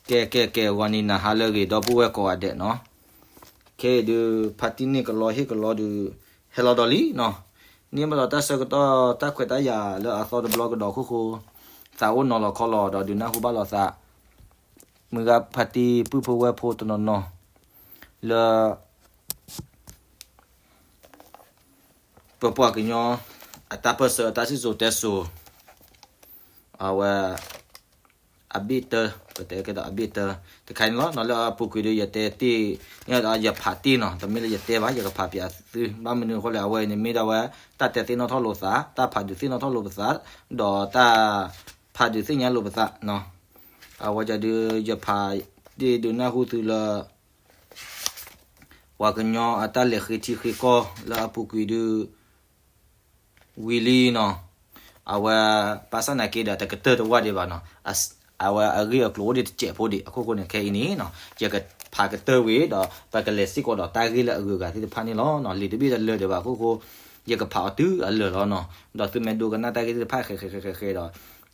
ကဲ ကဲ ကဲ ဂီၤနံၤနၤဟါလၢအဂ့ၤ ဒီပုၢ်ဝဲၢ်ကိးဂၤဒဲးနီၤ. ခဲအံၤဒုး ဖါတံၢ်န့ၢ်ကလီဟ့ၣ်ကလီဒုး ဟဲလီၤဒီးလံနီၤ. န့ၢ်ဘၣ်ဒီးတၢ်ဆၢကတီၢ်တၢ်ခွဲးတၢ်ယာ်လၢအသီတဘျီကဒီးအခိၣ်ဃိ သးအိၣ်နီၤလီၤခီလီၤဒီးဒုးနၢ်ဟူဘၣ်လိာ်သး မုၢ်ဂၤဖါတံၢ်ပုၢ်ဖိဝဲၢ်ဖိတနီၤနီၤ လၢ ပပှၤကညီအတၢ်ပၢၢ်ဆၢအတၢ်စံၣ်စိၤတဲစိၤ အဝဲ အဘ့ၣ်တၢ ပတဲကဲဒီးအဘ့ၣ်တၢ တခါန့ၣ်လီၤနီၤ. လၢအပူၤကွံာ်ဒီး ယတဲတ့ၢ် ယဖးတ့ၢ်နီၤ. တမ့ၢ်လၢယတဲဘၣ် ယကဖးပၠးသု ဘၣ်မနုၤအဃိလဲၣ် အဝဲအံၤန့ၣ်မ့ၢ်ဒၣ်ဝဲ တၢ်တဲသ့ၣ်နီၣ်ထီၣ်လိာ်သး တၢ်ဖးဒုးသ့ၣ်နီၣ်ထီၣ်လိာ်ပသး ဒီးတၢ်ဖးဒုးသ့ၣ်ညါလိာ်ပသးနီၤ. အဝဲဒၣ်ဒုး ယဖးတ့ၢ်ဒုးနၢ်ဟူသုလၢ ပှၤကညီအတၢ်လဲၤဃ့ထံဃ့ကီၢ်လၢအပူၤကွံာ်ဒုး ဝံၤလံနီၤ. အဝဲ ဘၣ်ဆၣ်နာ်က့ဒီး တကတၢၢ်တဝၢ်ဒံးဘၣ်နီၤ. အဝဲအဂ့ၢ်အကျိၤအိၣ်ဒံးတစဲးဖိဒံး အခိၣ်ဃိန့ၣ် ခဲအံၤန့ၣ်နီၤ ယကဖးကတၢၢ်ဝံၤဒီး ပကလဲၤစ့ၢ်ကီးဒီးတၢ်ဂ့ၢ်လၢအဂုၤအဂၤသ့ၣ်တဖၣ်န့ၣ်လီၤ. လံာ်တဘ့ၣ်တလၢာ်ဒံးဘၣ်အခိၣ်ဃိ ယကဖးအီၤတုၤအလၢာ်လီၤနီၤ. ဒီးသုမ့ၢ်ဒိကနၣ်တၢ်ဂ့ၢ်သ့ၣ်တဖၣ်ဃဲးဃဲးဃဲးဃဲးဃဲးဒီး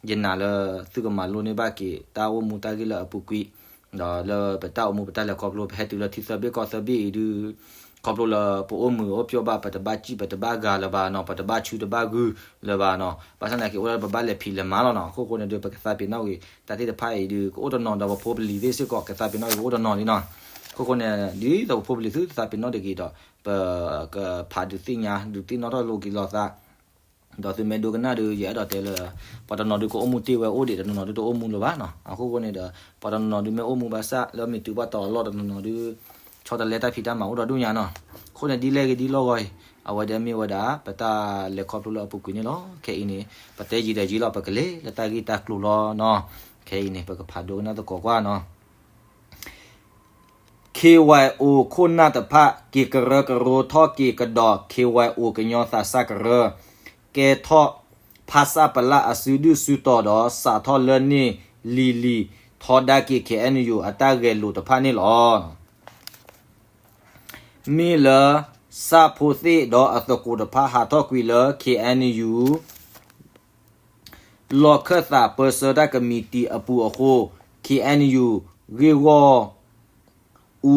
ယနာ်လၢသုကမၤလိန့ၢ်ဘၣ်က့ၤ တၢ်အိၣ်မူတၢ်ဂ့ၢ်လၢအပူၤကွံာ် ဒီးလၢပတၢ်အိၣ်မူပတၢ်လဲၤခီဖျိ ပဟဲတုၤလၢထံသၢဘ့ၣ်ကီၢ်သၢဘ့ၣ်အံၤဒုး ခီဖျိလၢပအိၣ်မုာ်အိၣ်ပျီၣ်ဘၣ် ပတဘၣ်စံၣ်ပတဘၣ်ဂၤလၢၤဘၣ်နီၤ ပတဘၣ်ဆူတဘၣ်ဂုာ်လၢၤဘၣ်နီၤ. ဘၣ်ဆၣ်သနာ်က့အိၣ်ဒၣ်လၢပဘၣ်လဲၤဖံးလဲၤမၤလီၤနီၤ. အခိၣ်ဃိန့ၣ်ဒုး ပကသးပ့ၤနီၣ်ဂ့ၤ တၢ်သ့ၣ်တဖၣ်အံၤဒုး ကအိၣ်တနီၤဒီးပဖိပလံၤသ့ၣ်စ့ၢ်ကီး ကသးပ့ၤနီၣ်ဂ့ၤကအိၣ်တနီၤလံနီၤ. အခိၣ်ဃိန့ၣ် ဒ်သိးပဖိပလံၤသုသးပ့ၤနီၣ်တဂ့ၤဒီး ပကဖးဒုးသ့ၣ်ညါ ဒုးသ့ၣ်နီၣ်ထီၣ်လိာ်က့ၤလိာ်သး ဒီးသုမ့ၢ်ဒိကနၣ်ဒုး ယအဲၣ်ဒိးတဲလၢ ပှၤတနီၤဒုးကအိၣ်မူတ့ၢ်ဝဲအိၣ်ဒံး တနီၤနီၤဒုးတအိၣ်မူလၢၤဘၣ်နီၤ. အခိၣ်ဃိန့ၣ်ဒီး ပှၤတနီၤနီၤဒုးမ့ၢ်အိၣ်မူဘၣ်ဆၣ် လၢမ့ၢ်တုၤဘၣ်တီၤအလီၢ်တနီၤနီၤဒုး ဆီတလဲတၢ်ဖံးတၢ်မၤအိၣ်ဒီးဒိၣ်ညါနီၤ. အဃိန့ၣ်ဒ်လဲၣ်ဂ့ၤဒ်လီၢ်ဂီၤအံၤ အဝဲဒၣ်မ့ၢ်ဝဲဒၣ် ပတၢ်လဲၤခီဖျိလၢအပူၤကွံာ်န့ၣ်လီၤ. ခဲအံၤန့ၣ် ပတဲယံာ်ဒီးယံာ်လီၤ ပကလဲၤလၢတၢ်ဂ့ၢ်တၢ်ကျိၤလီၤနီၤ. ခဲအံၤန့ၣ် ပကဖးဒိကနၣ်သကိးကွၢ်နီၤ. ခ့ဝဲၢ်အိၣ်ခိၣ်နၢ်တဖၣ် က့ၤကရၢကရိထီၣ်က့ၤကဒီး ခ့ဝဲၢ်အိၣ်ကညီသးစၢ်ကရၢ ကဲထီၣ် ဖဆပလ အစုဒုၣ်စုတီၤဒီး စးထီၣ်လၢန့ၣ်လံၤလံၤ ထီဒါက့ၤ ခ့ၣ်အဲၣ်ယူၣ် အတၢ်ဂဲၤလိာ်တဖၣ်န့ၣ်လီၤ. မ့ၢ်လၢ စၢ်ဖိသ့ၣ်ဒီးအသကိးတဖၣ်ဟးထီၣ်ကွံာ်လၢ ခ့ၣ်အဲၣ်ယူၣ် လီၢ်ခၢၣ်သးပၢဆှၢတၢ်ကမံးတံာ်အပူၤအဃိ ခ့ၣ်အဲၣ်ယူၣ် ဂ့ၢ်ဂီၢ်အူ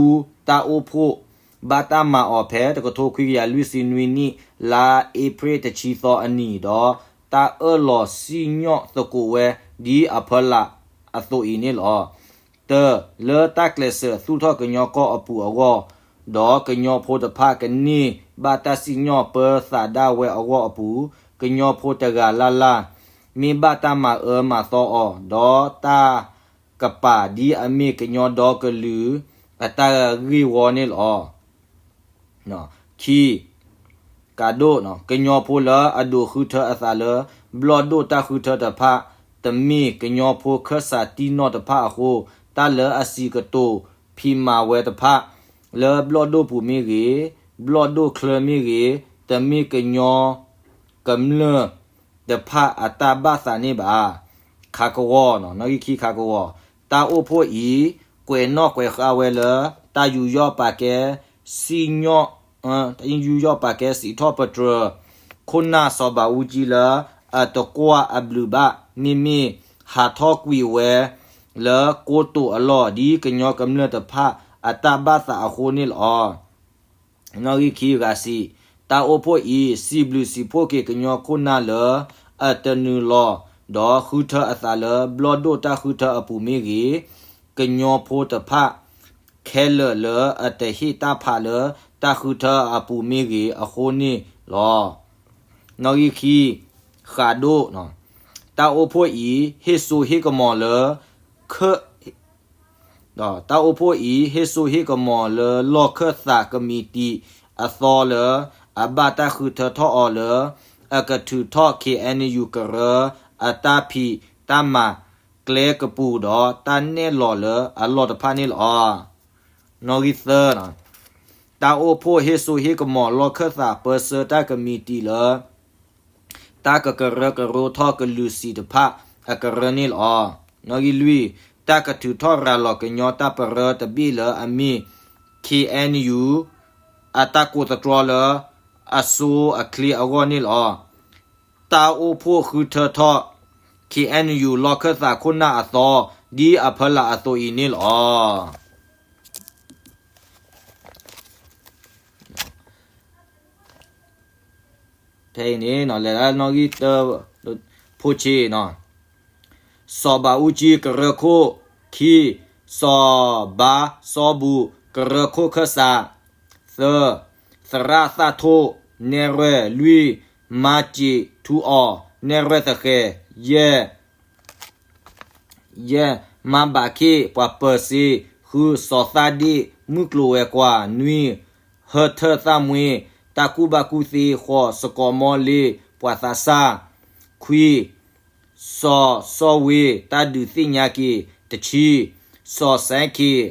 တၢ်အိၣ်ဖှိၣ် ဘၣ်တၢ်မၤအီၤဖဲ တကထိခွံကယၤလွံၢ်ဆံနွံနံၣ် လါအ့ဖြ့ၣ်တဆံသီအနံၤဒီး တၢ်အၢၣ်လီၤစံၣ်ညီၣ်သကိးဝဲ ဒ်အဖီလာ်အသိးအံၤန့ၣ်လီၤ. တၢ လၢတၢ်ကျဲးစၢးသူၣ်ထီၣ်ကညီကီၢ်အပူၤအဂီၢ် ဒီးကညီဖိတဖၣ်ကန့ၢ်ဘၣ်တၢ်စံၣ်ညီၣ်ပၢသးဒၣ်ဝဲအဂီၢ်အပူၤ ကညီဖိတဂၤလၢ်လၢ် မ့ၢ်ဘၣ်တၢ်မၤအၢမၤသီအီၤ ဒီးတၢ်ကပာ်ဒ်အမ့ၢ်ကညီဒီကလုာ်အတၢ်ဂ့ၢ်ဝီန့ၣ်လီၤ. ခံ ကးဒိၣ် ကညီဖိလၢအဒိးဃုထၢအသးလၢ ဘျီၣ်ဒိၣ်တၢ်ဃုထၢတဖၣ် တမ့ၢ်ကညီဖိခၢၣ်စးတံၢ်နီၢ်တဖၣ်အဃိ တၢ်လၢအစံးကတိၤဖံးမၤဝဲတဖၣ် လၢဘျီၣ်ဒိၣ်ပူၤမ့ၢ်ဂ့ၤ ဘျီၣ်ဒိၣ်ချၢမ့ၢ်ဂ့ၤ တမ့ၢ်ကညီကမျၢၢ်တဖၣ်အတၢ်ဘၣ်သးန့ၣ်ဘၣ်. ခးကဝီၤ နီၣ်ဂံၢ်ခံ ခးကဝီၤ တၢ်အိၣ်ဖှိၣ်အံၤ ကွဲးနီၣ်ကွဲးဃါဝဲလၢ တၢ်ယူးယီၣ်ပာ်ကဲ စံၣ်ညီၣ် တၢ်ယူးယီၣ်ပာ်ကဲစံးထီၣ်ပတြၢၤ ခိၣ်နၢ်စီၤဘးအူကၠံလၢ အတကွၢ်အဘျုးဘၣ် မ့မ့ၢ်ဟးထီၣ်ကွံာ်ဝဲ လၢကိတိာ်အလီၢ် ဒ်ကညီကမျၢၢ်တဖၣ်အတၢ်ဘၣ်သးအဃိန့ၣ်လီၤ. နီၣ်ဂံၢ်ခံ ဂၤစံး တၢ်အိၣ်ဖှိၣ်အံၤ စံးဘျုးစံးဖှိၣ်က့ၤကညီခိၣ်နၢ်လၢ အတနုာ်လီၤ ဒီးဃုထၢအသးလၢ ဘျီၣ်ဒိၣ်တၢ်ဃုထၢအပူၤမ့ၢ်ဂ့ၤ ကညီဖိတဖၣ် ခဲလၢာ်လၢအတဟ့ၣ်တၢ်ဖးလၢ တၢ်ဃုထၢအပူၤမ့ၢ်ဂ့ၤ အဃိန့ၣ်လီၤ. နီၣ်ဂံၢ်ခံ ဃးဒိၣ် တၢ်အိၣ်ဖှိၣ်အံၤ ဟ့ၣ်စိဟ့ၣ်ကမီၤလၢ ခၢၣ် တၢ်အိၣ်ဖှိၣ်အံၤ ဟ့ၣ်စိဟ့ၣ်ကမီၤလၢ လီၢ်ခၢၣ်သးကမံးတံာ်အသီလၢ အဘၣ်တၢ်ဃုထၢထီၣ်အီၤလၢ အကထုးထီၣ် ခ့ၣ်အဲၣ်ယူၣ် ကရၢ အတၢ်ဖံးတၢ်မၤကျဲကပူၤဒီး တၢ်နဲၣ်လီၤလၢအလီၢ်တဖၣ်န့ၣ်လီၤ. နီၣ်ဂံၢ်သၢ တၢ်အိၣ်ဖှိၣ်ဟ့ၣ်စိဟ့ၣ်ကမီၤ လီၢ်ခၢၣ်သးပၢဆှၢတၢ်ကမံးတံာ်လၢ တၢ်ကကရၢကရိထီၣ်ကလုာ်စံာ်တဖၣ်အကရၢန့ၣ်လီၤ. နီၣ်ဂံၢ်လွံၢ် တၢ်ကထုးထီၣ်ရၤလီၤကညီတၢ်ပရၢတဘ့ၣ်လၢအမ့ၢ် ခ့ၣ်အဲၣ်ယူၣ် အတၢ်ကိးသတြီလၢ အစိအချ့အဂီၢ်န့ၣ်လီၤ. တၢ်အိၣ်ဖှိၣ်ဃုထၢထီၣ် ခ့ၣ်အဲၣ်ယူၣ် လီၢ်ခၢၣ်သးခိၣ်နၢ်အသီ ဒ်အဖီလာ်အသိးအံၤန့ၣ်လီၤ. ဖဲအံၤန့ၣ် လဲၤဒၣ်နီၣ်ဂံၢ်တၢ ဖိဆ့နီၤ, စီၤဘးအူကၠံကရၢခိၣ်, ခံ, စီၤဘးစီဘူၣ် ကရၢခိၣ်ခၢၣ်စး, သၢ, သရၣ်သၣ်ထိၣ် နဲၣ်ရွဲၣ်လွံၢ်, မါစံးထူအီၤ နဲၣ်ရွဲၣ်သဃဲၤ, ယဲၢ် ယဲၢ်, မါဘးခ့ၣ် ပှၤပၢၤစ့, ဃု, စီၤသၣ်ဒ့ၣ် မုၢ်ကျိၤဝဲၤကွာ်, နွံ, ဟၢထၢၣ်သၣ်မှ့, တၢ်ကူၣ်ဘၣ်ကူၣ်သ့, ဃိး, စကီးမီလ့ ပှၤသးစၢ်, ခွံ, စီၤစီၤဝ့ၤ တၢ်ဒုးသ့ၣ်ညါက့ၤ, တဆံ, စီၤစဲခ့ၣ်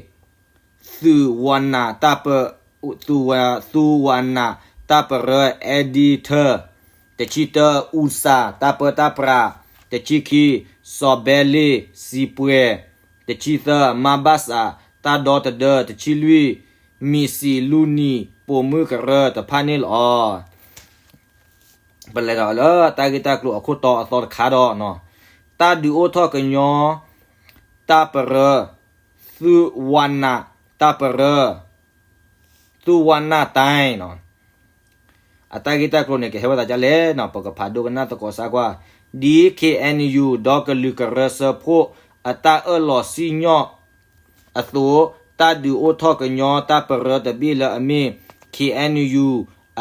သုးဝါနး သုးဝါနး တၢ်ပရၢ editor, တဆံတၢ အူစၢ် တၢ်ပၢတၢ်ပြး, တဆံခံ, စီၤဘဲလ့ၣ် စံးပှဲၤ, တဆံသၢ မါဘၣ်စး တၢ်ဒီတဒၢ, တဆံလွံၢ် မံၤစံးလူနံၤ ပိာ်မုၣ်ကရၢတဖၣ်န့ၣ်လီၤ. ပလဲၤဒီးလၢတၢ်ဂ့ၢ်တၢ်ကျိၤအခိၣ်တီအသီတခါဒီး, တၢ်ဒုးအိၣ်ထီၣ်ကညီ တၢ်ပရၢ သုးဝါနး တၢ်ပရၢ သုးဝါနးတၢ်နီၤ, အတၢ်ဂ့ၢ်တၢ်ကျိၤန့ၣ် ကဟဲဝဲသးဒ်လဲၣ်နီၤ, ပကဖးဒိကနၣ်သကိးစၢ်ကွၢ်, ဒ် KNU ဒီးကလုာ်ကရၢစၢဖှိၣ်အတၢ်အၢၣ်လီၤစံၣ်ညီၣ်အသိး, တၢ်ဒုးအိၣ်ထီၣ်ကညီတၢ်ပရၢတဘ့ၣ်လၢအမ့ၢ် KNU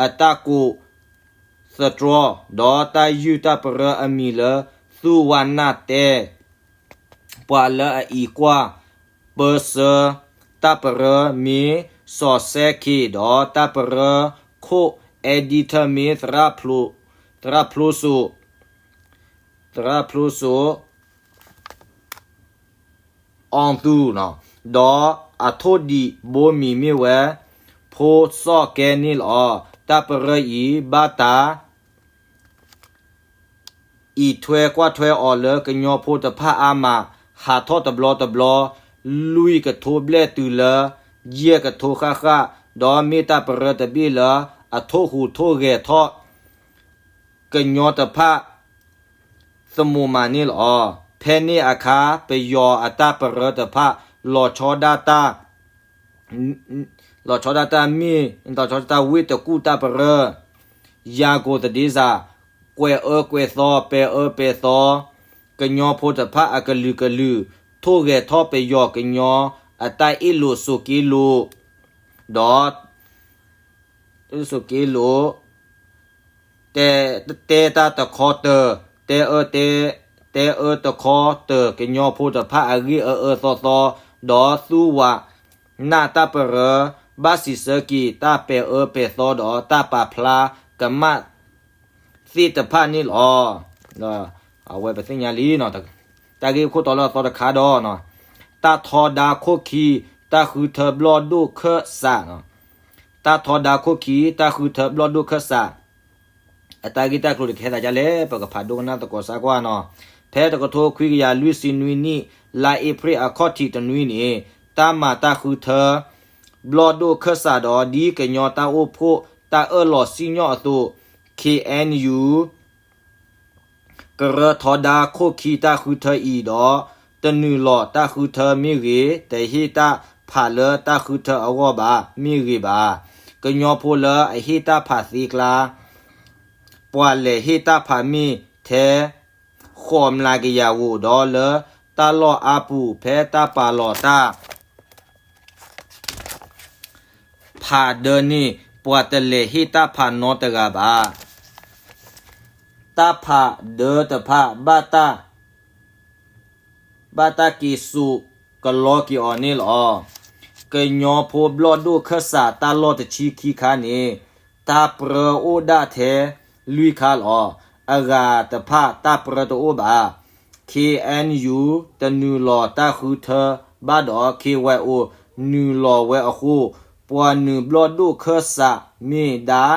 အတၢ်ကိးသတြီ, ဒီးတၢ်ယုၢ်တၢ်ပရၢအမံၤလၢ သုးဝါနးတဲ ပှၤလၢအအံးကွၢ်ပၢဆှၢတၢ်ပရၢမ့ၢ် စီၤစဲခ့ၣ် ဒီးတၢ်ပရၢခိၣ် editor မ့ၢ် သရၣ်ဖျိစိး, သရၣ်ဖျိစိး အီသူ, ဒီးအထိၣ်ဒံးဘိမံၤမ့ၢ်ဝဲ ဖိစီၣ်ကဲန့ၣ်လီၤ. တၢ်ပရၢအံၤ ဘၣ်တၢ် အံးထွဲကွၢ်ထွဲအီၤလၢကညီဖိတဖၣ်အါမး, ဟးထီၣ်တဘျီတဘျီ, လွံၢ်ကထိဘျဲၣ်တုၤလၢ ယဲၢ်ကထိဃၣ်ဃၣ်, ဒီးမ့ၢ်တၢ်ပရၢတဘ့ၣ်လၢအထိၣ်ဟူးထိၣ်ဂဲၤထီၣ် ကညီတဖၣ် သမူးမးန့ၣ်လီၤ. ဖဲန့ၣ်အခါ ပယီၤအတၢ်ပရၢတဖၣ် လီၤဆီဒၣ်တၢ် လီၤဆီဒၣ်တၢ်မ့ၢ် လီၤဆီဒၣ်တၢ်ဝ့ၢ်တကူၣ်တၢ်ပရၢ, ယၤကိာ်သဒ့စး, ကွဲးအၢကွဲးသီ ပဲၤအၢပဲၤသီ, ကညီဖိတဖၣ်အကလုာ်ကလုာ် ထိၣ်ဂဲၤထီၣ်ပယီၤကညီအတၢ်အ့ၣ်လိာ်ဆိးက့လိာ်, ဒီး ဆိးက့လိာ် တဲ တဲတၢ်တခီတၢၤ, တဲအၢတဲ တဲအၢတခီတၢၤ ကညီဖိတဖၣ်အဂ့ၢ်အၢအၢသီသီ, ဒီးသုးဝါနးတၢ်ပရၢ ဘၣ်စံးဆၢက့ၤတၢ်ပဲၤအၢပဲၤသီ ဒီးတၢ်ပာ်ဖျါကမၣ်သ့ၣ်တဖၣ်န့ၣ်လီၤ. အဝဲပသ့ၣ်ညါလံ တၢ်ဂ့ၢ်ခိၣ်တီလၢအသီတခါဒီး တၢ်ထီဒါခိၣ်ခံ တၢ်ဃုထၢဘျီၣ်ဒိၣ်ခၢၣ်စး, တၢ်ထီဒါခိၣ်ခံ တၢ်ဃုထၢဘျီၣ်ဒိၣ်ခၢၣ်စး, အတၢ်ဂ့ၢ်တၢ်ကျိၤန့ၣ် ကဟဲသးဒ်လဲၣ် ပကဖးဒိကနၣ်သကိးစၢ်ကွၢ်နီၤ. ဖဲတကထိခွံကယၤလွံၢ်ဆံနွံနံၣ် လါအ့ဖြ့ၣ်အခီၣ်ထံးတနွံန့ၣ် တၢ်မၤတၢ်ဃုထၢ ဘျီၣ်ဒိၣ်ခၢၣ်စးဒီး ဒ်ကညီတၢ်အိၣ်ဖှိၣ်တၢ်အၢၣ်လီၤစံၣ်ညီၣ်အသိး ခ့ၣ်အဲၣ်ယူၣ် ကရၢထီဒါခိၣ်ခံတၢ်ဃုထၢအံၤဒီး တနုာ်လီၤတၢ်ဃုထၢမ့ၢ်ဂ့ၤ, တဟ့ၣ်တၢ်ဖးလၢတၢ်ဃုထၢအဂီၢ်ဘၣ်မ့ၢ်ဂ့ၤဘၣ်. ကညီဖိလၢအဟ့ၣ်တၢ်ဖးသ့ကျါ ပှၤလဲၤဟ့ၣ်တၢ်ဖးမ့ၢ်ထဲ ဃိးမျးကယၤဧိၤ ဒီးလၢတၢ်လီၢ်အါပူၤ ဖဲတၢ်ပာ်လီၤတၢ် ဖးဒၢန့ၣ် ပှၤတလဲၤဟ့ၣ်တၢ်ဖးနီတဂၤဘၣ်. တၢ်ဖးဒၢတဖၣ် ဘၣ်တၢ် ဘၣ်တၢ်က့ၤစိာ်ကလီက့ၤအီၤန့ၣ်လီၤ. ကညီဖိဘျီၣ်ဒိၣ်ခၢၣ်စးတၢ်လီၢ်တဆံခံခါန့ၣ် တၢ်ပြၢအိၣ်ဒၣ်ထဲလွံၢ်ခါလီၤ. အဂၤတဖၣ်တၢ်ပြၢတအိၣ်ဘၣ်. ခ့ၣ်အဲၣ်ယူၣ် တနုာ်လီၤတၢ်ဃုထၢဘၣ်ဒီး ခ့ၣ်ဝဲၣ်အိၣ် နုာ်လီၤဝဲအဃိ ပှၤနုာ်ဘျီၣ်ဒိၣ်ခၢၣ်စးမ့ၢ်ဒၣ်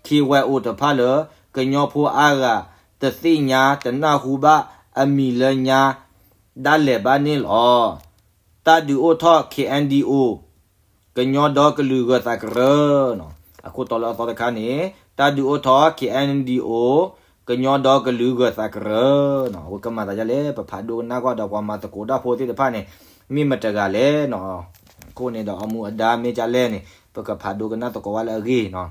ခ့ၣ်ဝဲၣ်အိၣ်တဖၣ်လၢ ကညီဖိအါဂၤ တသ့ၣ်ညါတနၢ်ဟူဘၣ်အမံၤလၢညါဒၣ်လဲာ်ဘၣ်န့ၣ်လီၤ. တၢ်ဒုးအိၣ်ထီၣ် ခ့ၣ်အဲၣ်ဒီးအိၣ် ကညီဒီကလုာ်ဂၢၤသးကရၢ အခိၣ်တီလၢအသီတခါန့ၣ် တၢ်ဒုးအိၣ်ထီၣ် ခ့ၣ်အဲၣ်ဒီးအိၣ် ကညီဒီကလုာ်ဂၢၤသးကရၢ, အဝဲကမၤသးဒ်လဲၣ်, ပဖးဒိကနၣ်ကွၢ်ဒီးပှၤမၤသကိးတၢ်ဖိသ့ၣ်တဖၣ်န့ၣ် မ့ၢ်မတဂၤလဲၣ်နီၤ. အဃိန့ၣ်ဒီးအမူအဒါမ့ၢ်ဒ်လဲၣ်န့ၣ် ပကဖးဒိကနၣ်သကိးဝဲလၢအဂ့ၢ်နီၤ.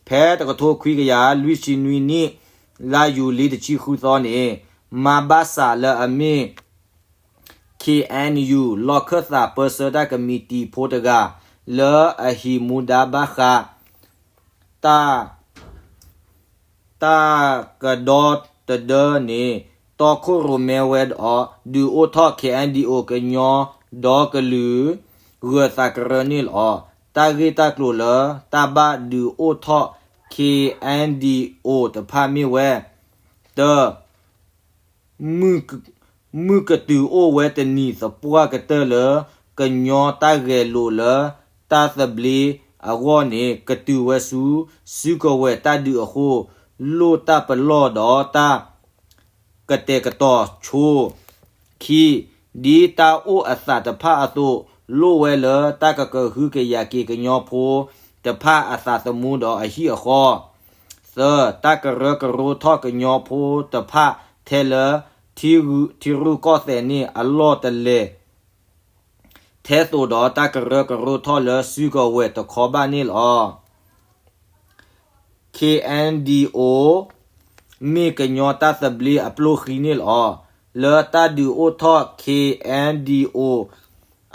ဖဲတကထိခွံကယၤလွံၢ်ဆံနွံနံၣ် လါယူၤလံတဆံဃုသီန့ၣ် မၤဘၣ်စးလၢအမ့ၢ် ခ့ၣ်အဲၣ်ယူၣ် လီၢ်ခၢၣ်သးပၢဆှၢတၢ်ကမံးတံာ်ဖိတဂၤ လၢအဟံးမူဒါဘၣ်ဃး တၢ် တၢ်ကဒီတဒၢန့ၣ် တီခိၣ်ရိၣ်မဲဝဲဒီး ဒုးအိၣ်ထီၣ် ခ့ၣ်အဲၣ်ဒံၣ်အိၣ် ကညီဒီကလုာ် ဂၢၤသးကရၢန့ၣ်လီၤ. တၢ်ဂ့ၢ်တၢ်ကျိၤလၢ တၢ်ဘၣ်ဒုးအိၣ်ထီၣ် ခ့ၣ်အဲၣ်ဒံၣ်အိၣ်တဖၣ်မ့ၢ်ဝဲ တၢ မုၢ်ကတုၤအိၣ်ဝဲတနံၤသပှၢ်ကတၢၢ်လၢ ကညီတၢ်ဂဲၤလိာ်လၢတၢ်သဘျ့အဂီၢ်န့ၣ် ကတုၤဝဲဆူ စုကဝဲၤတၢ်ဒုးအဃိ လိၣ်တၢ်ပလီၢ်ဒီးတၢ်ကတဲာ်ကတီၤဆိ ခံ, ဒ်တၢ်အိၣ်အသးတဖၣ်အသိး လိၣ်ဝဲလၢတၢ်ကကဟုကယာ်က့ၤကညီဖိတဖၣ်အသးသမူဒီးအဟံၣ်အဃီ, သၢ, တၢ်ကရၢကရိထီၣ်ကညီဖိတဖၣ်ထဲလၢ ထံရူၢ်ကီၢ်သဲးန့ၣ် အလီၢ်တလဲၤ ထဲသိးဒီးတၢ်ကရၢကရိထီၣ်လၢစုကဝဲၤတခီဘၣ်န့ၣ်လီၤ. ခ့ၣ်အဲၣ်ဒံၣ်အိၣ် မ့ၢ်ကညီတၢ်သဘျ့အပျိၢ်ဃံန့ၣ်လီၤ. လၢတၢ်ဒုးအိၣ်ထီၣ် ခ့ၣ်အဲၣ်ဒံၣ်အိၣ်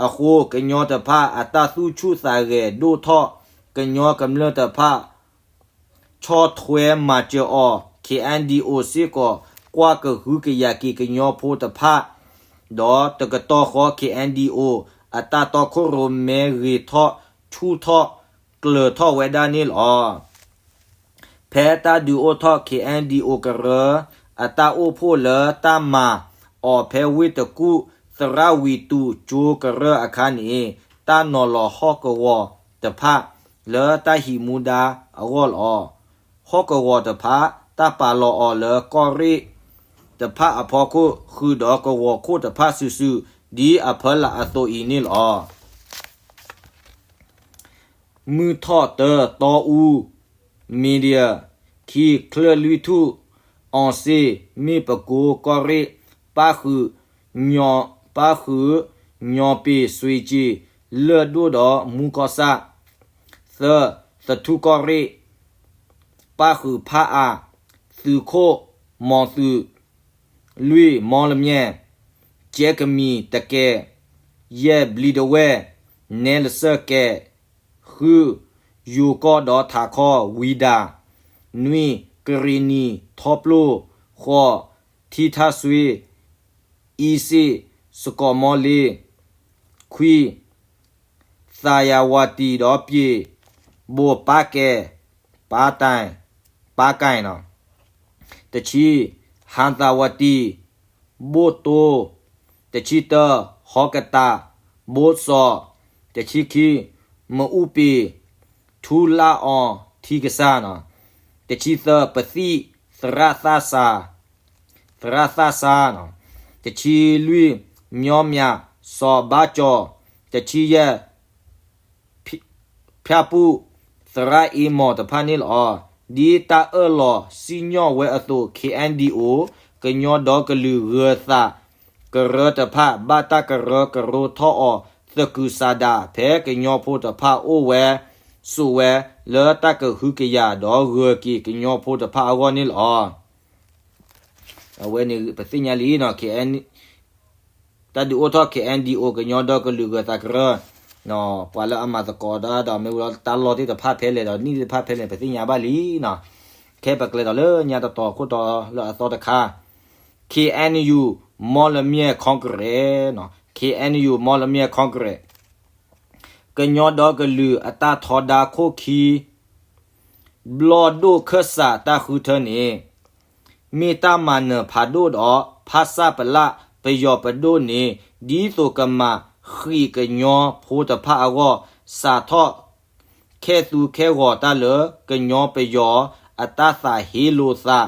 အဃိ ကညီတဖၣ်အတၢ်သူၣ်ဆူၣ်သးဂဲၤဒိၣ်ထီၣ် ကညီကမျၢၢ်တဖၣ် ဆီၣ်ထွဲမၤစၢၤအီၤ, ခ့ၣ်အဲၣ်ဒံၣ်အိၣ်စ့ၢ်ကီး ကွၢ်ကဟုကယာ်က့ၤကညီဖိတဖၣ်, ဒီးတကတီၢ်ဃီ ခ့ၣ်အဲၣ်ဒံၣ်အိၣ် အတၢ်တီခိၣ်ရိၣ်မဲဂ့ၤထီၣ်ဆူၣ်ထီၣ်ကျၢၤထီၣ်ဝဲဒၣ်န့ၣ်လီၤ. ဖဲတၢ်ဒုးအိၣ်ထီၣ် ခ့ၣ်အဲၣ်ဒံၣ်အိၣ်ကရၢ အတၢ်အိၣ်ဖှိၣ်လၢတၢ်မၤအီၤဖဲဝ့ၢ်တကူၣ် သရၣ်ဝံၤတူးကၠိကရၢအခါန့ၣ် တၢ်နီၤလီၤဟီၣ်ကဝီၤတဖၣ် လၢတၢ်ဟံးမူဒါအဂီၢ်လီၤ. ဟီၣ်ကဝီၤတဖၣ် တၢ်ပာ်လီၤအီၤလၢကီၢ်ရ့ၣ်တဖၣ်အဖီခိၣ် ဃုာ်ဒီးကဝီၤခိၣ်တဖၣ်စုာ်စုာ် ဒ်အဖီလာ်အသိးအံၤန့ၣ်လီၤ. မုၢ်ထီၣ်တၢ တီအူ မံၤဒယၢၣ်, ခံ ချၢၣ်လွံၢ်ထူၣ် အီစ့ၣ် မ့ၢ်ပကိးကီၢ်ရ့ၣ် ပၣ်ဃုာ် ပၣ်ဃုာ် ညီပ့ၤ စွ့ကၠ့ၣ် လၢၢ်ဒိၣ်ဒီးမူကီၢ်ဆၣ်, သၢ သထူၣ်ကီၢ်ရ့ၣ် ပၣ်ဃုာ်ဖးအး သုးခိၣ် မီၤသုး, လွံၢ် မီလမၠဲၣ် ကဲကမံၤ တကဲး, ယဲၢ် ဘျံးဒဝဲၢ် နဲလစၢၢ်ကဲး, ဃု ယိၤကီၢ်ဒီးထးခီ ဝံၤဒၣ်, နွံ ကရ့ၣ်နံၤ ထီပျိၢ်, ဃိး ထံထၣ်စွ့, အံစ့ၣ် စကီးမီလ့, ခွံ သးယၤဝးတံၢ်ဒီးပျ့ၤ ဘိၣ်ပၢ်ကဲး ပၢ်တၢ် ပၢ်ကၢ်နီၤ, တဆံ ဟါသးဝးတံၢ် ဘိၣ်တိၢ်, တဆံတၢ ဟီကတး ဘိၣ်စီၤ, တဆံခံ မအူပ့ၤ ထူလၣ်အီၤ ထံကစၢ်နီၤ, တဆံသၢ ပသံၣ် သရၣ်သၣ်စၢ် သရၣ်သၣ်စၢ်နီၤ, တဆံလွံၢ် မၠီမၠး စီၤဘၣ်ကၠီၤ, တဆံယဲၢ် ဖၠၣ်ပူၣ် သရၣ်အ့မီၢ်တဖၣ်န့ၣ်လီၤ. ဒ်တၢ်အၢၣ်လီၤစံၣ်ညီၣ်ဝဲအသိး ခ့ၣ်အဲၣ်ဒံၣ်အိၣ် ကညီဒီကလုာ်ဂၢၤသးကရၢတဖၣ် ဘၣ်တၢ်ကရၢကရိထီၣ်အီၤ သကုၤဆးဒး ဖဲကညီဖိတဖၣ်အိၣ်ဝဲ စိာ်ဝဲ လၢတၢ်ကဟုကယာ်ဒီးဂၢၤက့ၤကညီဖိတဖၣ်အဂီၢ်န့ၣ်လီၤ. အဝဲန့ၣ်ပသ့ၣ်ညါလံနီၤ တၢ်ဒုးအိၣ်ထီၣ် ခ့ၣ်အဲၣ်ဒံၣ်အိၣ် ကညီဒီကလုာ်ဂၢၤသးကရၢ, ပှၤလၢအမၤသကိးတၢ်ဒီး မ့ၢ်ဝဲလီၤတၢ်လီၢ်သ့ၣ်တဖၣ်ဖဲလဲၣ်ဒီး နံၣ်သ့ၣ်တဖၣ်ဖဲလဲၣ် ပသ့ၣ်ညါဘၣ်လံနီၤ. ခဲပကျဲၤဒီးလၢညါတတီၤခိၣ်တီလၢအသီတခါ, ခ့ၣ်အဲၣ်ယူၣ် မီလမၠဲၣ် Congress နီၤ ခ့ၣ်အဲၣ်ယူၣ် မီလမၠဲၣ် Congress ကညီဒီကလုာ်အတၢ်ထီဒါခိၣ်ခံ ဘျီၣ်ဒိၣ်ခၢၣ်စးတၢ်ဃုထၢန့ၣ် မ့ၢ်တၢ်မၤနၢၤဖးဒိၣ်ဒီး ဖၣ်ဆၣ်ပလၣ်ပယီၤပဒိၣ်န့ၣ် ဒ်သိးကမၤဃံးကညီဖိတဖၣ်အဂီၢ် စးထီၣ်ခဲသူခဲဂီၤတၢ်လၢကညီပယီၤအတၢ်သးဟ့လိာ်သး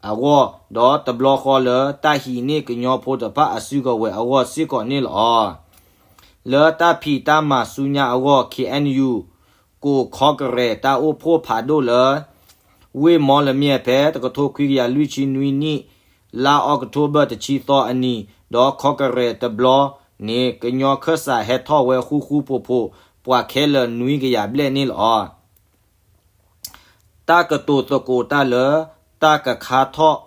အဂီၢ် ဒီးတဘျီဃီလၢတၢ်ဟံးန့ၢ်ကညီဖိတဖၣ်အစုကဝဲၤအဂီၢ်စ့ၢ်ကီးန့ၣ်လီၤ. လၢတၢ်ဖံးတၢ်မၤဆူညါအဂီၢ် ခ့ၣ်အဲၣ်ယူၣ် ကိး Congress တၢ်အိၣ်ဖှိၣ်ဖးဒိၣ်လၢ ဝ့ၢ်မီလမၠဲၣ် ဖဲတကထိခွံကယၤလွံၢ်ဆံနွံနံၣ် လါအီးကထိဘၢၣ်တဆံသီအနံၤ ဒီးခီကရဲးတဘျီန့ၣ် ကညီခၢၣ်စးဟဲထီၣ်ဝဲဃူဃူဖိးဖိး ပှၤခဲလၢာ်နွံကယၤဘျဲၣ်န့ၣ်လီၤ. တၢ်ကတိၤသကိးတၢ်လၢ တၢ်ကခါထီၣ်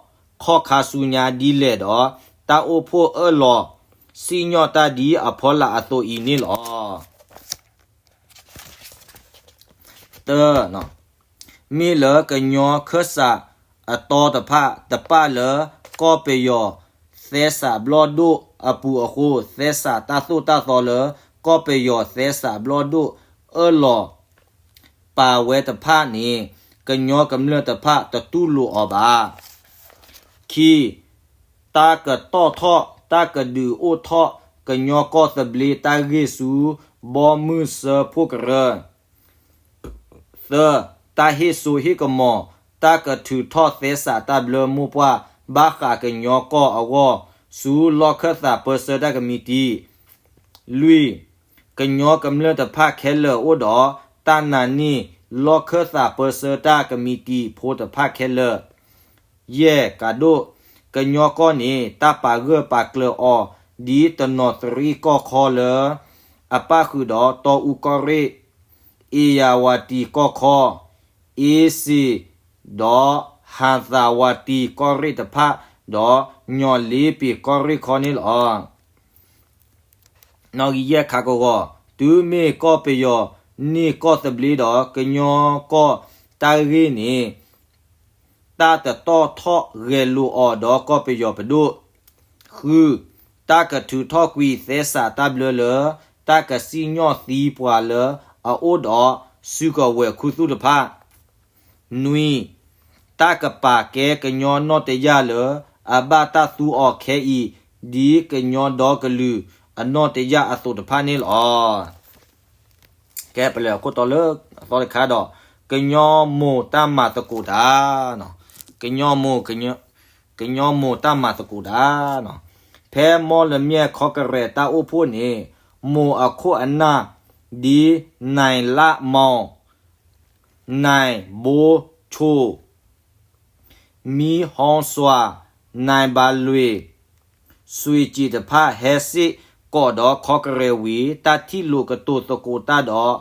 ခီၣ်ခါဆူညါဒ်လဲၣ်ဒီး တၢ်အိၣ်ဖှိၣ်အၢၣ်လီၤစံၣ်ညီၣ်တၢ်ဒ်အဖီလာ်အသိးအံၤန့ၣ်လီၤ. တၢ, မ့ၢ်လၢကညီခၢၣ်စးအတီတဖၣ် တပာ်လၢကီၢ်ပယီၤသဲစးဘျီၣ်ဒိၣ်အပူၤအဃိ သဲစးတၢ်သိၣ်တၢ်သီလၢ ကီၢ်ပယီၤသဲစးဘျီၣ်ဒိၣ်အၢၣ်လီၤ ပာ်ဝဲတဖၣ်န့ၣ် ကညီကမျၢၢ်တဖၣ်တတူၢ်လိာ်အီၤဘၣ်. ခံ, တၢ်ကတီၣ်ထီၣ် တၢ်ကဒုးအိၣ်ထီၣ် ကညီကီၢ်သဘျ့တၢ်ဂ့ၢ်ဆူ ဘီမုၢ်စၢဖှိၣ်ကရၢ. သၢ, တၢ်ဟ့ၣ်စိဟ့ၣ်ကမီၤ တၢ်ကထုးထီၣ်သဲစးတၢ်ဘျၢမိၢ်ပှၢ် ဘၣ်ဃးကညီကီၢ်အဂီၢ် ဆူလီၢ်ခၢၣ်သးပၢဆှၢတၢ်ကမံးတံာ်. လွံၢ်, ကညီကမျၢၢ်တဖၣ်ခဲလၢာ်အိၣ်ဒီး တၢ်နာ်န့ၢ်လီၢ်ခၢၣ်သးပၢဆှၢတၢ်ကမံးတံာ်ဖိတဖၣ်ခဲလၢာ်. ယဲၢ်, ကးဒိၣ်, ကညီကီၢ်န့ၣ် တၢ်ပာ်ဂၢၢ်ပာ်ကျၢၤအီၤ ဒ်တနီၤသရံၣ်ကီၢ်ခီလၢ အပၣ်ဃုာ်ဒီးတီအူကီၢ်ရ့ၣ်, အ့ၣ်ယၣ်ဝါတံကီၢ်ခီ, အ့စ့ၣ်, ဒီးဟၤသးဝါတံကီၢ်ရ့ၣ်တဖၣ်, ဒီးညီၣ်လ့ပ့ၤကီၢ်ရ့ၣ်ခီန့ၣ်လီၤ. နီၣ်ဂံၢ်ယဲၢ်ခးကဝီၤ, တုၤမ့ၢ်ကီၢ်ပယီၤန့ၢ်ကီၢ်သဘျ့ဒီး ကညီကီၢ်တၢ်ဂ့ၢ်န့ၣ် တၢ်တတီၣ်ထီၣ်ဂဲၤလိာ်အီၤဒီးကီၢ်ပယီၤပဒိၣ်. ဃု, တၢ်ကထုးထီၣ်ကွံာ်သဲစးတၢ်ဘျၢလၢ တၢ်ကစံၣ်ညီၣ်သံပှၤလၢအအိၣ်ဒီးစုကဝဲၤခူသူၣ်တဖၣ်. နွံ, တၢ်ကပာ်ကဲကညီနီၣ်တယၢ်လၢ အဘၣ်တၢ်သူအီၤခဲအံၤ ဒ်ကညီဒီကလုာ်အနီၣ်တယၢ်အသိးတဖၣ်န့ၣ်လီၤ. ကဲ ပလဲၤအခိၣ်တီလၢအသီတခါဒီး ကညီမိၢ်တၢ်မၤသကိးတၢ်, ကညီမိၢ်, ကညီမိၢ်တၢ်မၤသကိးတၢ်. ဖဲမီလမၠဲၣ်ခီကရဲးတၢ်အိၣ်ဖှိၣ်န့ၣ် မိၢ်အခိၣ်အနၢ် ဒ် နဲၣ်လးမီၢ်, နဲၣ်ဘိဆိၣ်, မံဟီစွၤ, နဲၣ်ဘၣ်လွံၢ်, စွ့ၣ်ကံၣ်တဖၣ်ဟဲစ့ၢ်ကီးဒီးခီကရဲးဝံၤ တၢ်ထံၣ်လိာ်ကတိၤသကိးတၢ်ဒီး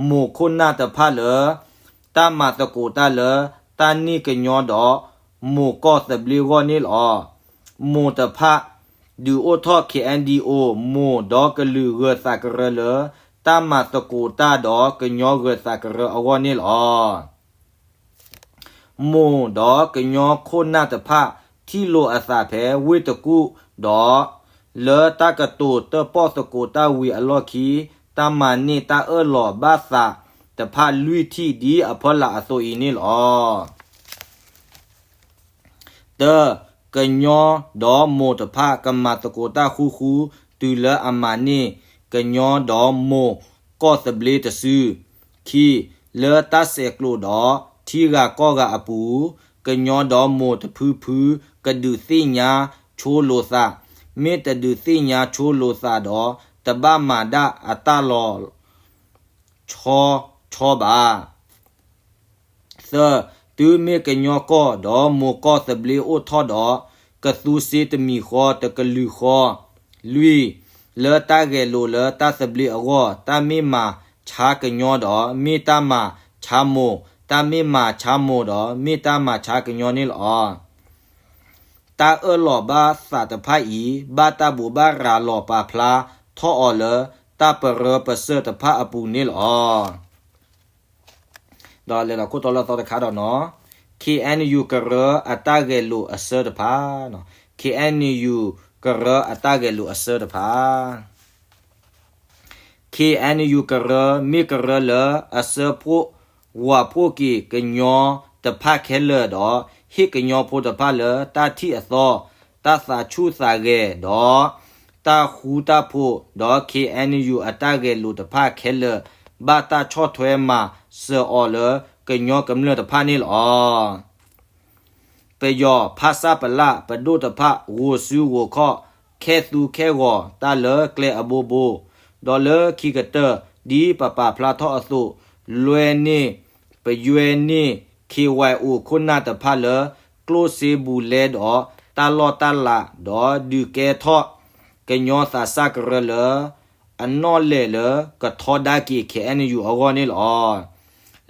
မိၢ်ခိၣ်နၢ်တဖၣ်လၢ တၢ်မၤသကိးတၢ်လၢ တၢ်န့ၢ်ကညီဒီးမိၢ်ကီၢ်သဘျ့အဂီၢ်န့ၣ်လီၤ. မိၢ်တဖၣ် ဒုးအိၣ်ထီၣ် ခ့ၣ်အဲၣ်ဒံၣ်အိၣ် မိၢ်ဒီကလုာ်ဂၢၤသးကရၢလၢ တၢ်မၤသကိးတၢ်ဒီးကညီဂၢၤသးကရၢအဂီၢ်န့ၣ်လီၤ. မိၢ်ဒီးကညီခိၣ်နၢ်တဖၣ် ထံၣ်လိာ်အသးဖဲဝ့ၢ်တကူၣ်ဒီး လၢတၢ်ကတိၤတၢၣ်ပီၣ်သကိးတၢ်ဝံၤအလီၢ်ခံ တၢ်မၤန့ၢ်တၢ်အၢၣ်လီၤဘၣ်သးတဖၣ်လွံၢ်ထံၣ်ဒ်အဖီလာ်အသိးအံၤန့ၣ်လီၤ. တၢ, ကညီဒီးမိၢ်တဖၣ်ကမၤသကိးတၢ်ဃူဃူ တုၤလၢအမၤန့ၢ်ကညီဒီးမိၢ်ကီၢ်သဘျ့တစု. ခံ, လၢတၢ်ဆဲးကျိးဒီးထံဂၤကီၢ်ဂၤအပူၤ ကညီဒီးမိၢ်တဖုဖု ကဒုးသ့ၣ်ညါဆိလိာ်သး, မ့ၢ်တဒုးသ့ၣ်ညါဆိလိာ်သးဒီး တဘၣ်မၤဒၣ်အတၢ်လီၤ ဆီဘၣ်. သၢ, တုၤမ့ၢ်ကညီကီၢ်ဒီးမိၢ်ကီၢ်သဘျ့အိၣ်ထီၣ်ဒီး ကသူစ့တမံၤဃီတကလုာ်ဃီ. လွံၢ်, လၢတၢ်ဂဲၤလိာ်လၢတၢ်သဘျ့အဂီၢ် တၢ်မ့ၢ်မၤဆါကညီဒီး မ့ၢ်တၢ်မၤဆါမိၢ်, တၢ်မ့ၢ်မၤဆါမိၢ်ဒီး မ့ၢ်တၢ်မၤဆါကညီန့ၣ်လီၤ. တၢ်အၢၣ်လီၤဘၣ်သးတဖၣ်အံၤ ဘၣ်တၢ်ဘိးဘၣ်ရၤလီၤပာ်ဖျါထီၣ်အီၤလၢ တၢ်ပရၢပစၢၢ်တဖၣ်အပူၤန့ၣ်လီၤ. ဒီးလဲၤလီၤခိၣ်တီလၢသီတခါဒီးနီၤ, ခ့ၣ်အဲၣ်ယူၣ်ကရၢအတၢ်ဂဲၤလိာ်အဆၢတဖၣ်, ခ့ၣ်အဲၣ်ယူၣ် ကရၢအတၢ်ဂဲၤလိာ်အဆၢတဖၣ်. ခ့ၣ်အဲၣ်ယူၣ်ကရၢ မ့ၢ်ကရၢလၢအဆှၢဖှိၣ်ဝးဖှိၣ်က့ၤကညီတဖၣ်ခဲလၢာ်ဒီး ဟ့ၣ်ကညီဖိတဖၣ်လၢတၢ်ထံၣ်အသီ, တၢ်သးဆူၣ်သးဂဲၤဒီး တၢ်ဃူတၢ်ဖိး, ဒီး ခ့ၣ်အဲၣ်ယူၣ် အတၢ်ဂဲၤလိာ်တဖၣ်ခဲလၢာ် ဘၣ်တၢ်ဆီၣ်ထွဲမၤစၢၤအီၤလၢကညီကမျၢၢ်တဖၣ်န့ၣ်လီၤ. ပယီၤဖဆပလ ပဒိၣ်တဖၣ် ဂိၤစုဂိၤခီၣ် ခဲသူခဲဂီၤတၢ်လၢကျဲအဘိဘိ, ဒီးလၢခံကတၢၢ် ဒ်ပပာ်ဖျါထီၣ်အသိး လွဲန့ၢ် ပယွဲန့ၢ် ခ့ဝဲၢ်အိၣ်ခိၣ်နၢ်တဖၣ်လၢ ကျိၣ်စ့ဘူးလဲဒီး တၢ်လီၢ်တၢ်လၤ ဒီးဒုးကဲထီၣ် ကညီသးစၢ်ကရၢလၢ အနီၣ်လဲၢ်လၢကထီဒါက့ၤ ခ့ၣ်အဲၣ်ယူၣ် အဂီၢ်န့ၣ်လီၤ.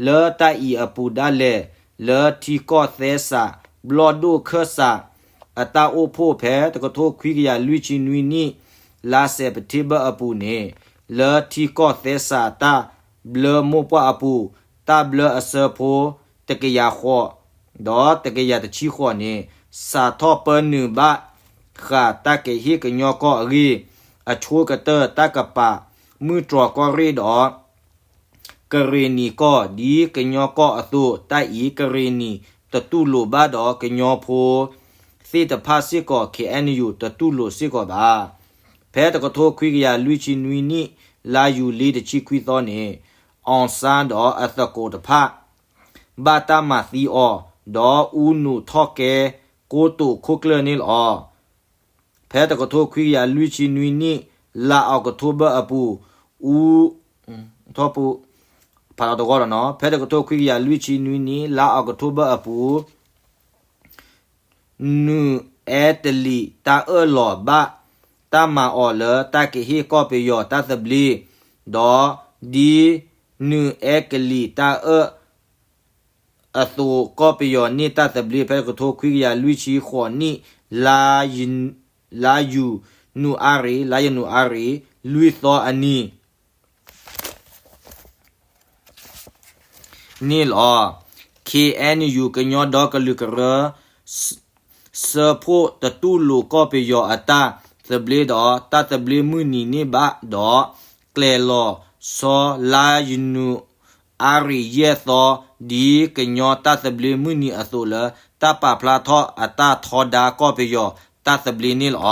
လၢတၢ်အံၤအပူၤဒၣ်လဲာ် လၢထံကီၢ်သဲစး ဘျီၣ်ဒိၣ်ခၢၣ်စး အတၢ်အိၣ်ဖှိၣ်ဖဲတကထိခွံကယၤလွံၢ်ဆံနွံနံၣ် လါစဲးပထ့ဘၢၣ်အပူၤန့ၣ် လၢထံကီၢ်သဲစးတၢ်ဘျၢမိၢ်ပှၢ်အပူၤ တၢ်ဘျၢအဆၢဖိ တကယၤဃိး ဒီးတကယၤတဆံဃိးန့ၣ် စးထီၣ်ပၢနုာ်ဘၣ်ဃးတၢ်ကဟ့ၣ်ကညီကီၢ်အဂ့ၢ် အဆိကတၢၢ်တၢ်ကပာ်မုၢ်တြီၢ်ကီၢ်ရ့ၣ်ဒီး ကရ့ၣ်နံၤကီၢ် ဒ်ကညီကီၢ်အသိး တၢ်အံၤကရ့ၣ်နံၤတတူၢ်လိာ်ဘၣ်ဒီးကညီဖိသ့ၣ်တဖၣ်စ့ၢ်ကီး ခ့ၣ်အဲၣ်ယူၣ် တတူၢ်လိာ်စ့ၢ်ကီးဘၣ်. ဖဲတကထိခွံကယၤလွံၢ်ဆံနွံနံၣ် လါယူၤလံတဆံခွံသီန့ၣ် အီၣ်စၣ်ဒီးအသကိးတဖၣ် ဘၣ်တၢ်မၤသံအီၤ ဒီးအူနုာ်ထီၣ်ကဲကိတိာ်ခိၣ်ကျၢၢ်န့ၣ်လီၤ. ဖဲတကထိခွံကယၤလွံၢ်ဆံနွံနံၣ် လါအီးကထိဘၢၣ်အပူၤ အူ ထီၣ်ပူ ဖးလီၤတဂီၢ်လီၤနီၤ ဖဲတကထိခွံကယၤလွံၢ်ဆံနွံနံၣ် လါအီးကထိဘၢၣ်အပူၤ နုာ်အဲကလံးတၢ်အၢၣ်လီၤဘၣ် တၢ်မၤအီၤလၢတၢ်ကဟ့ၣ်ကီၢ်ပယီၤတၢ်သဘျ့, ဒီးဒ်နုာ်အဲကလံးတၢ်အၢၣ် အသိးကီၢ်ပယီၤန့ၢ်တၢ်သဘျ့ ဖဲတကထိခွံကယၤလွံၢ်ဆံဃိးနံၣ် လါယူၤနူၤအါရံၤ လါယနူၤအါရံၤ လွံၢ်သီအနံၤ န့ၣ်လီၤ. ခ့ၣ်အဲၣ်ယူၣ် ကညီဒီကလုာ်ကရၢ ဆၢဖှိၣ်တတူၢ်လိာ်ကီၢ်ပယီၤအတၢ်သဘျ့ဒီး တၢ်သဘျ့မုၢ်နံၤန့ၣ်ဘၣ်ဒီး ကျဲၤလီၤဆီလါယနူၤအါရံၤယဲၢ်သီ ဒ်ကညီတၢ်သဘျ့မုၢ်နံၤအသိးလၢ တၢ်ပာ်ဖျါထီၣ်အတၢ်ထီဒါကီၢ်ပယီၤတၢ်သဘျ့န့ၣ်လီၤ.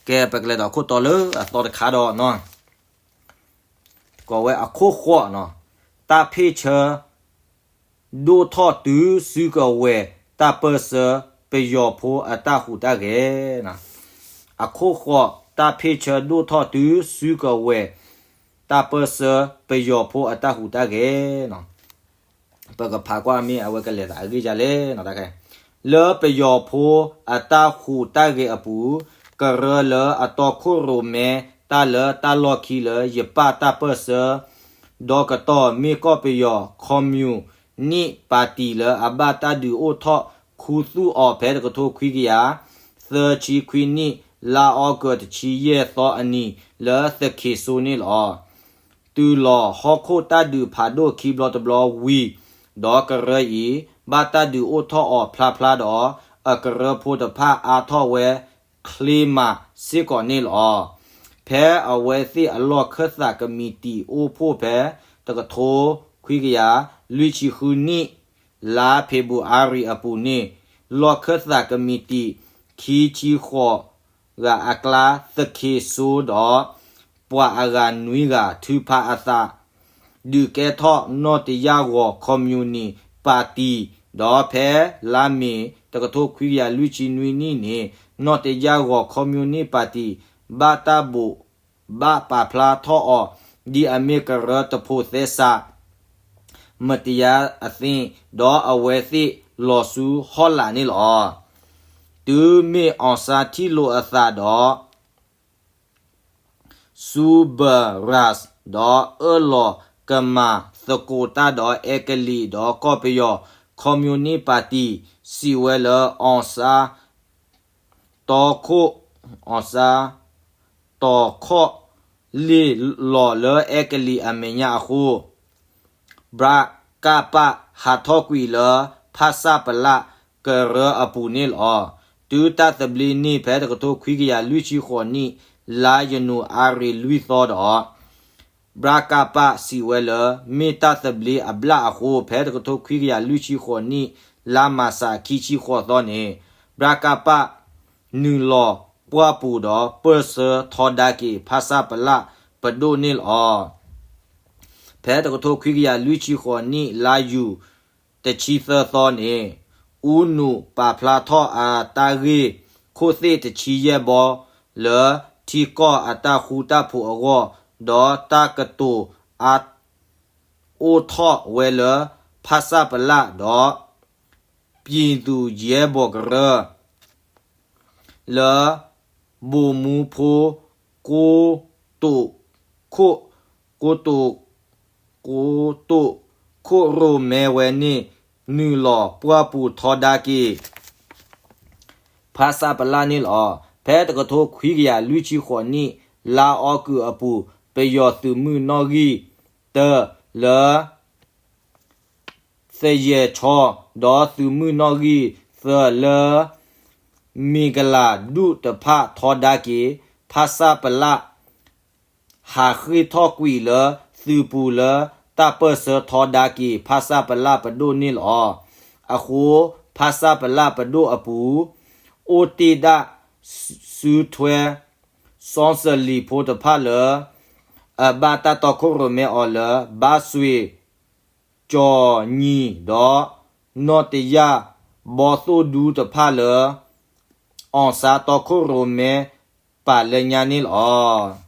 ကဲ ပကလဲၤဒီးခိၣ်တီလၢအသီတခါဒီးနီၤ, ကိးဝဲအခိၣ်ဃိးနီၤ, တၢ်ဖ့ၣ်ဆၢ ဒိၣ်ထီၣ်တုၤစုကဝဲၤတၢ်ပၢၢ်ဆၢပယီၤဖိအတၢ်ဟူးတၢ်ဂဲၤနီၤ, အခိၣ်ဃိး တၢ်ဖ့ၣ်ဆၢဒိၣ်ထီၣ်တုၤစုကဝဲၤ တၢ်ပၢၢ်ဆၢပယီၤဖိအတၢ်ဟူးတၢ်ဂဲၤနီၤ. ပကဖးကွၢ်မ့ၢ်အဝဲကလဲၤသးအဂ့ၢ်ဒ်လဲၣ်နီၤ, တၢ်ခဲ လၢပယီၤဖိအတၢ်ဟူးတၢ်ဂဲၤအပူၤ, ကရၢလၢအတီခိၣ်ရိၣ်မဲတၢ်လၢတၢ်လီၢ်ခံလၢယပၢ်တၢ်ပၢၢ်ဆၢ ဒီးကတီၢ်မ့ၢ်ကီၢ်ပယီၤ ခီမိၣ်နံၣ်ပၣ်တံၣ်လၢအဘၣ်တၢ်ဒုးအိၣ်ထီၣ် ခူသူၣ်အီၤဖဲတကထိခွံကယၤ သၢဆံခွံနံၣ် လါအီကူးတဆံယဲၢ်သီအနံၤ လၢသခ့ၤစိန့ၣ်လီၤ. တုၤလီၤဟီၣ်ခိၣ်တၢ်ဒုးဖးဒိၣ်ခံဘျီတဘျီဝံၤ, ဒီးကရၢအံၤ ဘၣ်တၢ်ဒုးအိၣ်ထီၣ်အီၤဖျါဖျါဒီး အကရၢဖိတဖၣ်အါထီၣ်ဝဲချ့မးစ့ၢ်ကီးန့ၣ်လီၤ. ဖဲအဝဲသ့ၣ်အလီၢ်ခၢၣ်သးကမံးတံာ်အိၣ်ဖှိၣ်ဖဲ တကထိခွံကယၤလွံၢ်ဆံဃုနံၣ် လါဖ့ၤဘြူၤအါရံၤအပူၤန့ၣ် လီၢ်ခၢၣ်သးကမံးတံာ် ခံဆံဃိးဂၤအကျါ သခ့ၤစိဒီး ပှၤအဂၤနွံဂၤထုးဖးအသး ဒုးကဲထီၣ်နီၣ်တယၢ်ဂီၤခီမိၣ်နံၣ်ပၣ်တံၣ်, ဒီးဖဲလါမ့ၤ တကထိခွံကယၤလွံၢ်ဆံနွံနံၣ်န့ၣ် နီၣ်တယၢ်ဂီၤခီမိၣ်နံၣ်ပၣ်တံၣ် ဘၣ်တၢ်ဘိးဘၣ်ပာ်ဖျါထီၣ်အီၤ ဒ်အမ့ၢ်ကရၢတဖိးသဲစး မတယၤအသ့ၣ် ဒီးအဝဲသ့ၣ်လီၤဆူဟီၣ်လာ်န့ၣ်လီၤ. တုၤမ့ၢ်အီၣ်စၣ်ထံၣ်လိာ်အသးဒီး ဆူဘၢၣ်ရၣ် ဒီးအၢၣ်လီၤကမၤသကိးတၢ်ဒီးအဲကလံးဒီးကီၢ်ပယီၤ ခီမိၣ်နံၣ်ပၣ်တံၣ် စံးဝဲလၢအီၣ်စၣ် တီခိၣ် အီၣ်စၣ် တီခိၣ် လ့ၢ်လီၤလၢအဲကလံးအမဲာ်ညါအဃိ ဘြၣ်ကၣ်ပၣ် ဟးထီၣ်ကွံာ်လၢ ဖၣ်စၣ်ပလၣ်ကရၢအပူၤန့ၣ်လီၤ. တုၤတၢ်သဘျ့န့ၣ် ဖဲတကထိခွံကယၤလွံၢ်ဆံဃိးနံၣ် လါယနူၤအါရံၤလွံၢ်သီဒီး ဘြၣ်ကၣ်ပၣ်စံးဝဲလၢ မ့ၢ်တၢ်သဘျ့အဘျၣ်အဃိ ဖဲတကထိခွံကယၤလွံၢ်ဆံဃိးနံၣ် လါမၢ်ၡးခံဆံဃိးသီန့ၣ် ဘြၣ်ကၣ်ပၣ် နုာ်လီၤပှၢ်ပူၤဒီး ပၢၢ်ဆၢထီဒါက့ၤ ဖၣ်စၣ်ပလၣ်ပဒိၣ်န့ၣ်လီၤ. ဖဲတကထိခွံကယၤလွံၢ်ဆံဃိးနံၣ် လါယူၤ တဆံသၢသီန့ၣ် အူနူးပာ်ဖျါထီၣ်အတၢ်ဂ့ၢ်ခိၣ်သ့ၣ်တဆံယဲၢ်ဘီ လၢထံကီၢ်အတၢ်ဃူတၢ်ဖိးအဂီၢ် ဒီးတၢ်ကတိၤအါ အိၣ်ထီၣ်ဝဲလၢ ဖဆပလ ဒီး ပြည်သူ့ရဲဘော်ကရၢ လၢ ဗိုလ်မှူးဖိ ကိတိာ်ခိၣ် ကိတိာ် ကိတိာ်ခိၣ်ရိၣ်မဲဝဲန့ၣ် နုာ်လီၤပှၢ်ပူၤထီဒါက့ၤ ဖဆပလ န့ၣ်လီၤ. ဖဲတကထိခွံကယၤလွံၢ်ဆံဃိးနံၣ် လါအီကူးအပူၤ ပယီၤသုးမုၢ်နီၣ်ဂံၢ်တၢ လၢ သယဲၤဆီ ဒီးသုးမုၢ်နီၣ်ဂံၢ်သၢလၢ မ့ၢ်ကလၤဒူၣ်တဖၣ်ထီဒါက့ၤ ဖဆပလ ဟးဃ့ၢ်ထီၣ်ကွံာ်လၢသုးပူၤလၢတၢ်ပၢၢ်ဆၢထီဒါက့ၤ ဖဆပလ ပဒိၣ်န့ၣ်လီၤ. အဃိ ဖဆပလ ပဒိၣ်အပူၤ အိၣ်တ့ၢ်ဒၣ်စုထွဲ စီစလံၤဖိတဖၣ်လၢ အဘၣ်တၢ်တီခိၣ်ရိၣ်မဲအီၤလၢ ဘါစွ့ၤ ကၠီၤညီၣ် ဒီး နီၢ်တယၢ် ဘီသိၣ်ဒူတဖၣ်လၢ အီၣ်စါတီခိၣ်ရိၣ်မဲပာ်လၢညါန့ၣ်လီၤ.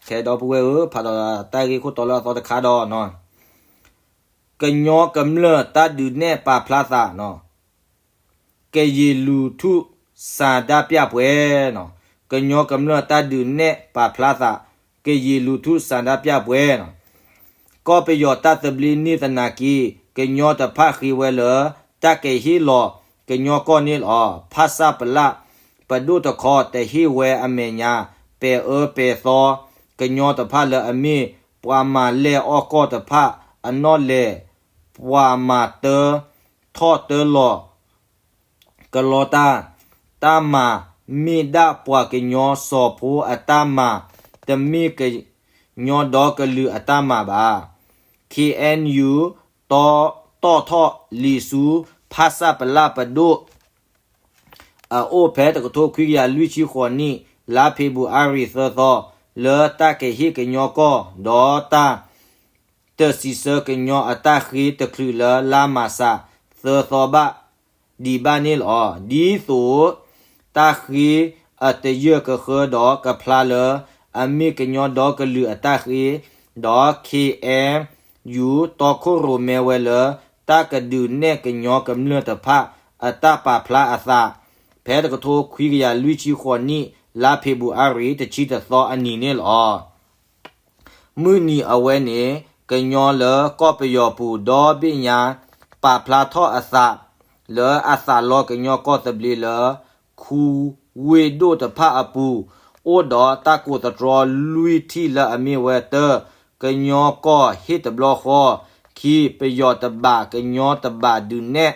ခဲဒီပုၢ်ဝဲၢ်ဧၢ, ဖးဒီးတၢ်ဂ့ၢ်ခိၣ်တီလၢအသီတခါဒီး ကညီကမျၢၢ်တၢ်ဒုးနဲၣ်ပာ်ဖျါသး ကရင်လူထုဆန္ဒပြပွဲ န့ၣ်, ကညီကမျၢၢ်တၢ်ဒုးနဲၣ်ပာ်ဖျါသး ကရင်လူထုဆန္ဒပြပွဲ န့ၣ်, ကီၢ်ပယီၤတၢ်သဘျ့န့ၢ်သနာ်က့ ကညီတဖၣ်ဃ့ဝဲလၢ တၢ်ကဟ့ၣ်လီၤကညီကီၢ်န့ၣ်လီၤ. ဖဆပလ ပဒိၣ်တခီတဟ့ၣ်ဝဲအမဲာ်ညါ ပဲၤအၢပဲၤသီ ကညီတဖၣ်လၢအမ့ၢ် ပှၤမၤလဲၢ်အီၣ်ကီၢ်တဖၣ်အနီၣ်လဲၣ် ပှၤမၤတၢထီၣ်တၢလီၤ ကလီတၢ်, တၢ်မၤမ့ၢ်ဒၣ်ပှၤကညီစီၤဖိအတၢ်မၤ, တမ့ၢ်ကညီဒီကလုာ်အတၢ်မၤဘၣ်. ခ့ၣ်အဲၣ်ယူၣ် တီၣ်ထီၣ်လံာ်ဆူ ဖဆပလ ပဒိၣ် အအိၣ်ဖဲတကထိခွံကယၤလွံၢ်ဆံဃိးနံၣ် လါဖ့ၤဘြူၤအါရံၤသၢသီ လၢတၢ်ကဟ့ၣ်ကညီကီၢ် ဒီးတၢ် တၢ်စံးဆၢကညီအတၢ်ဃ့တချုးလၢလါမၢ်ၡး သၢသီဘၣ်ဒံးဘၣ်န့ၣ်လီၤ. ဒ်သိးတၢ်ဃ့အတယၢၢ်ကဃၢဒီးကဖျါလၢ အမ့ၢ်ကညီဒီကလုာ်အတၢ်ဃ့, ဒီး ခ့ၣ်အဲၣ်ယူၣ် တီခိၣ်ရိၣ်မဲဝဲလၢ တၢ်ကဒုးနဲၣ်ကညီကမျၢၢ်တဖၣ်အတၢ်ပာ်ဖျါအသး ဖဲတကထိခွံကယၤလွံၢ်ဆံဃိးနံၣ် လါဖ့ၤဘြူၤအါရံၤ တဆံတသီအနံၤန့ၣ်လီၤ. မုၢ်နံၤအဝဲန့ၣ် ကညီလၢကီၢ်ပယီၤပူၤဒီဘ့ၣ်ညါ ပာ်ဖျါထီၣ်အသး လၢအသးလီကညီကီၢ်သဘျ့လၢ ခူဝ့ၢ်ဒိၣ်တဖၣ်အပူၤ အိၣ်ဒီးတၢ်ကိးသတြီလွံၢ်ထံၣ်လၢအမ့ၢ်ဝဲ တၢ, ကညီကီၢ်ဟ့ၣ်တဘျီဃီ, ခံ, ပယီၤတဘၣ်ကညီတဘၣ်ဒုးနဲၣ်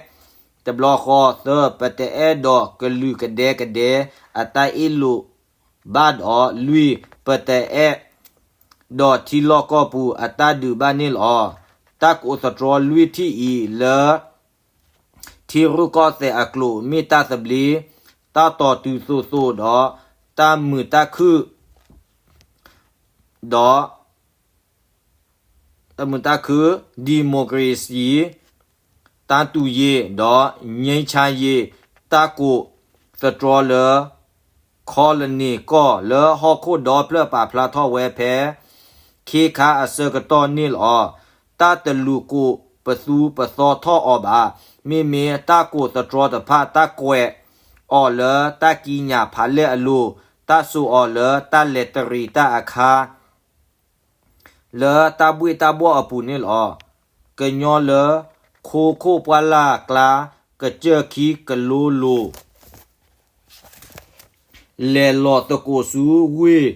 တဘျီဃီ, သၢ, ပတအဲၣ်ဒိးကလုာ်ကဒဲကဒဲ အတၢ်အ့ၣ်လိာ်ဘၣ်ဒီး လွံၢ်, ပတအဲၣ်ဒိးထံလီၢ်ကီၢ်ပူၤအတၢ်ဒုးဘၣ်န့ၣ်လီၤ. တၢ်ကိးသတြီလွံၢ်ထံၣ်အံၤလၢ ထံရူၢ်ကီၢ်သဲးအကျိၤ မ့ၢ်တၢ်သဘျ့, တၢ်တီၤတုၤသိးသိးဒီး တၢ်မုာ်တၢ်ခုၣ် ဒီး တၢ်မုာ်တၢ်ခုၣ်, democracy, တၢ်တူၢ်ယ့ၢ် ဒီး ငြိမ်းချမ်းရေး တၢ်ကိးသတြီလၢ ခီလန့ၢ်ကီၢ် လၢဟီၣ်ခိၣ်ဒီဖျၢၣ်ပာ်ဖျါထီၣ်ဝဲဖဲ ခ့ခါအဆၢကတီၢ်န့ၣ်လီၤ. တၢ်တလူၤကိးပသူပသီထီၣ်အီၤဘၣ်. မ့မ့ၢ်တၢ်ကိးသတြီတဖၣ် တၢ်ကွဲးအီၤလၢတၢ်ကံးညာ်ဖးလဲၢ်အလိၤ, တၢ်စိာ်အီၤလၢတၢ်လဲၤတရံးတၢ်အခါ လၢတၢ်ဘှ့ၣ်တၢ်ဘှီၣ်အပူၤန့ၣ်လီၤ. ကညီလၢ ခိခိၣ်ပှၢ်လၢ်ကျါ ကစၢၢ်ခံကလိလိၤ လဲၤလီၤသကိးဆူဝ့ၢ်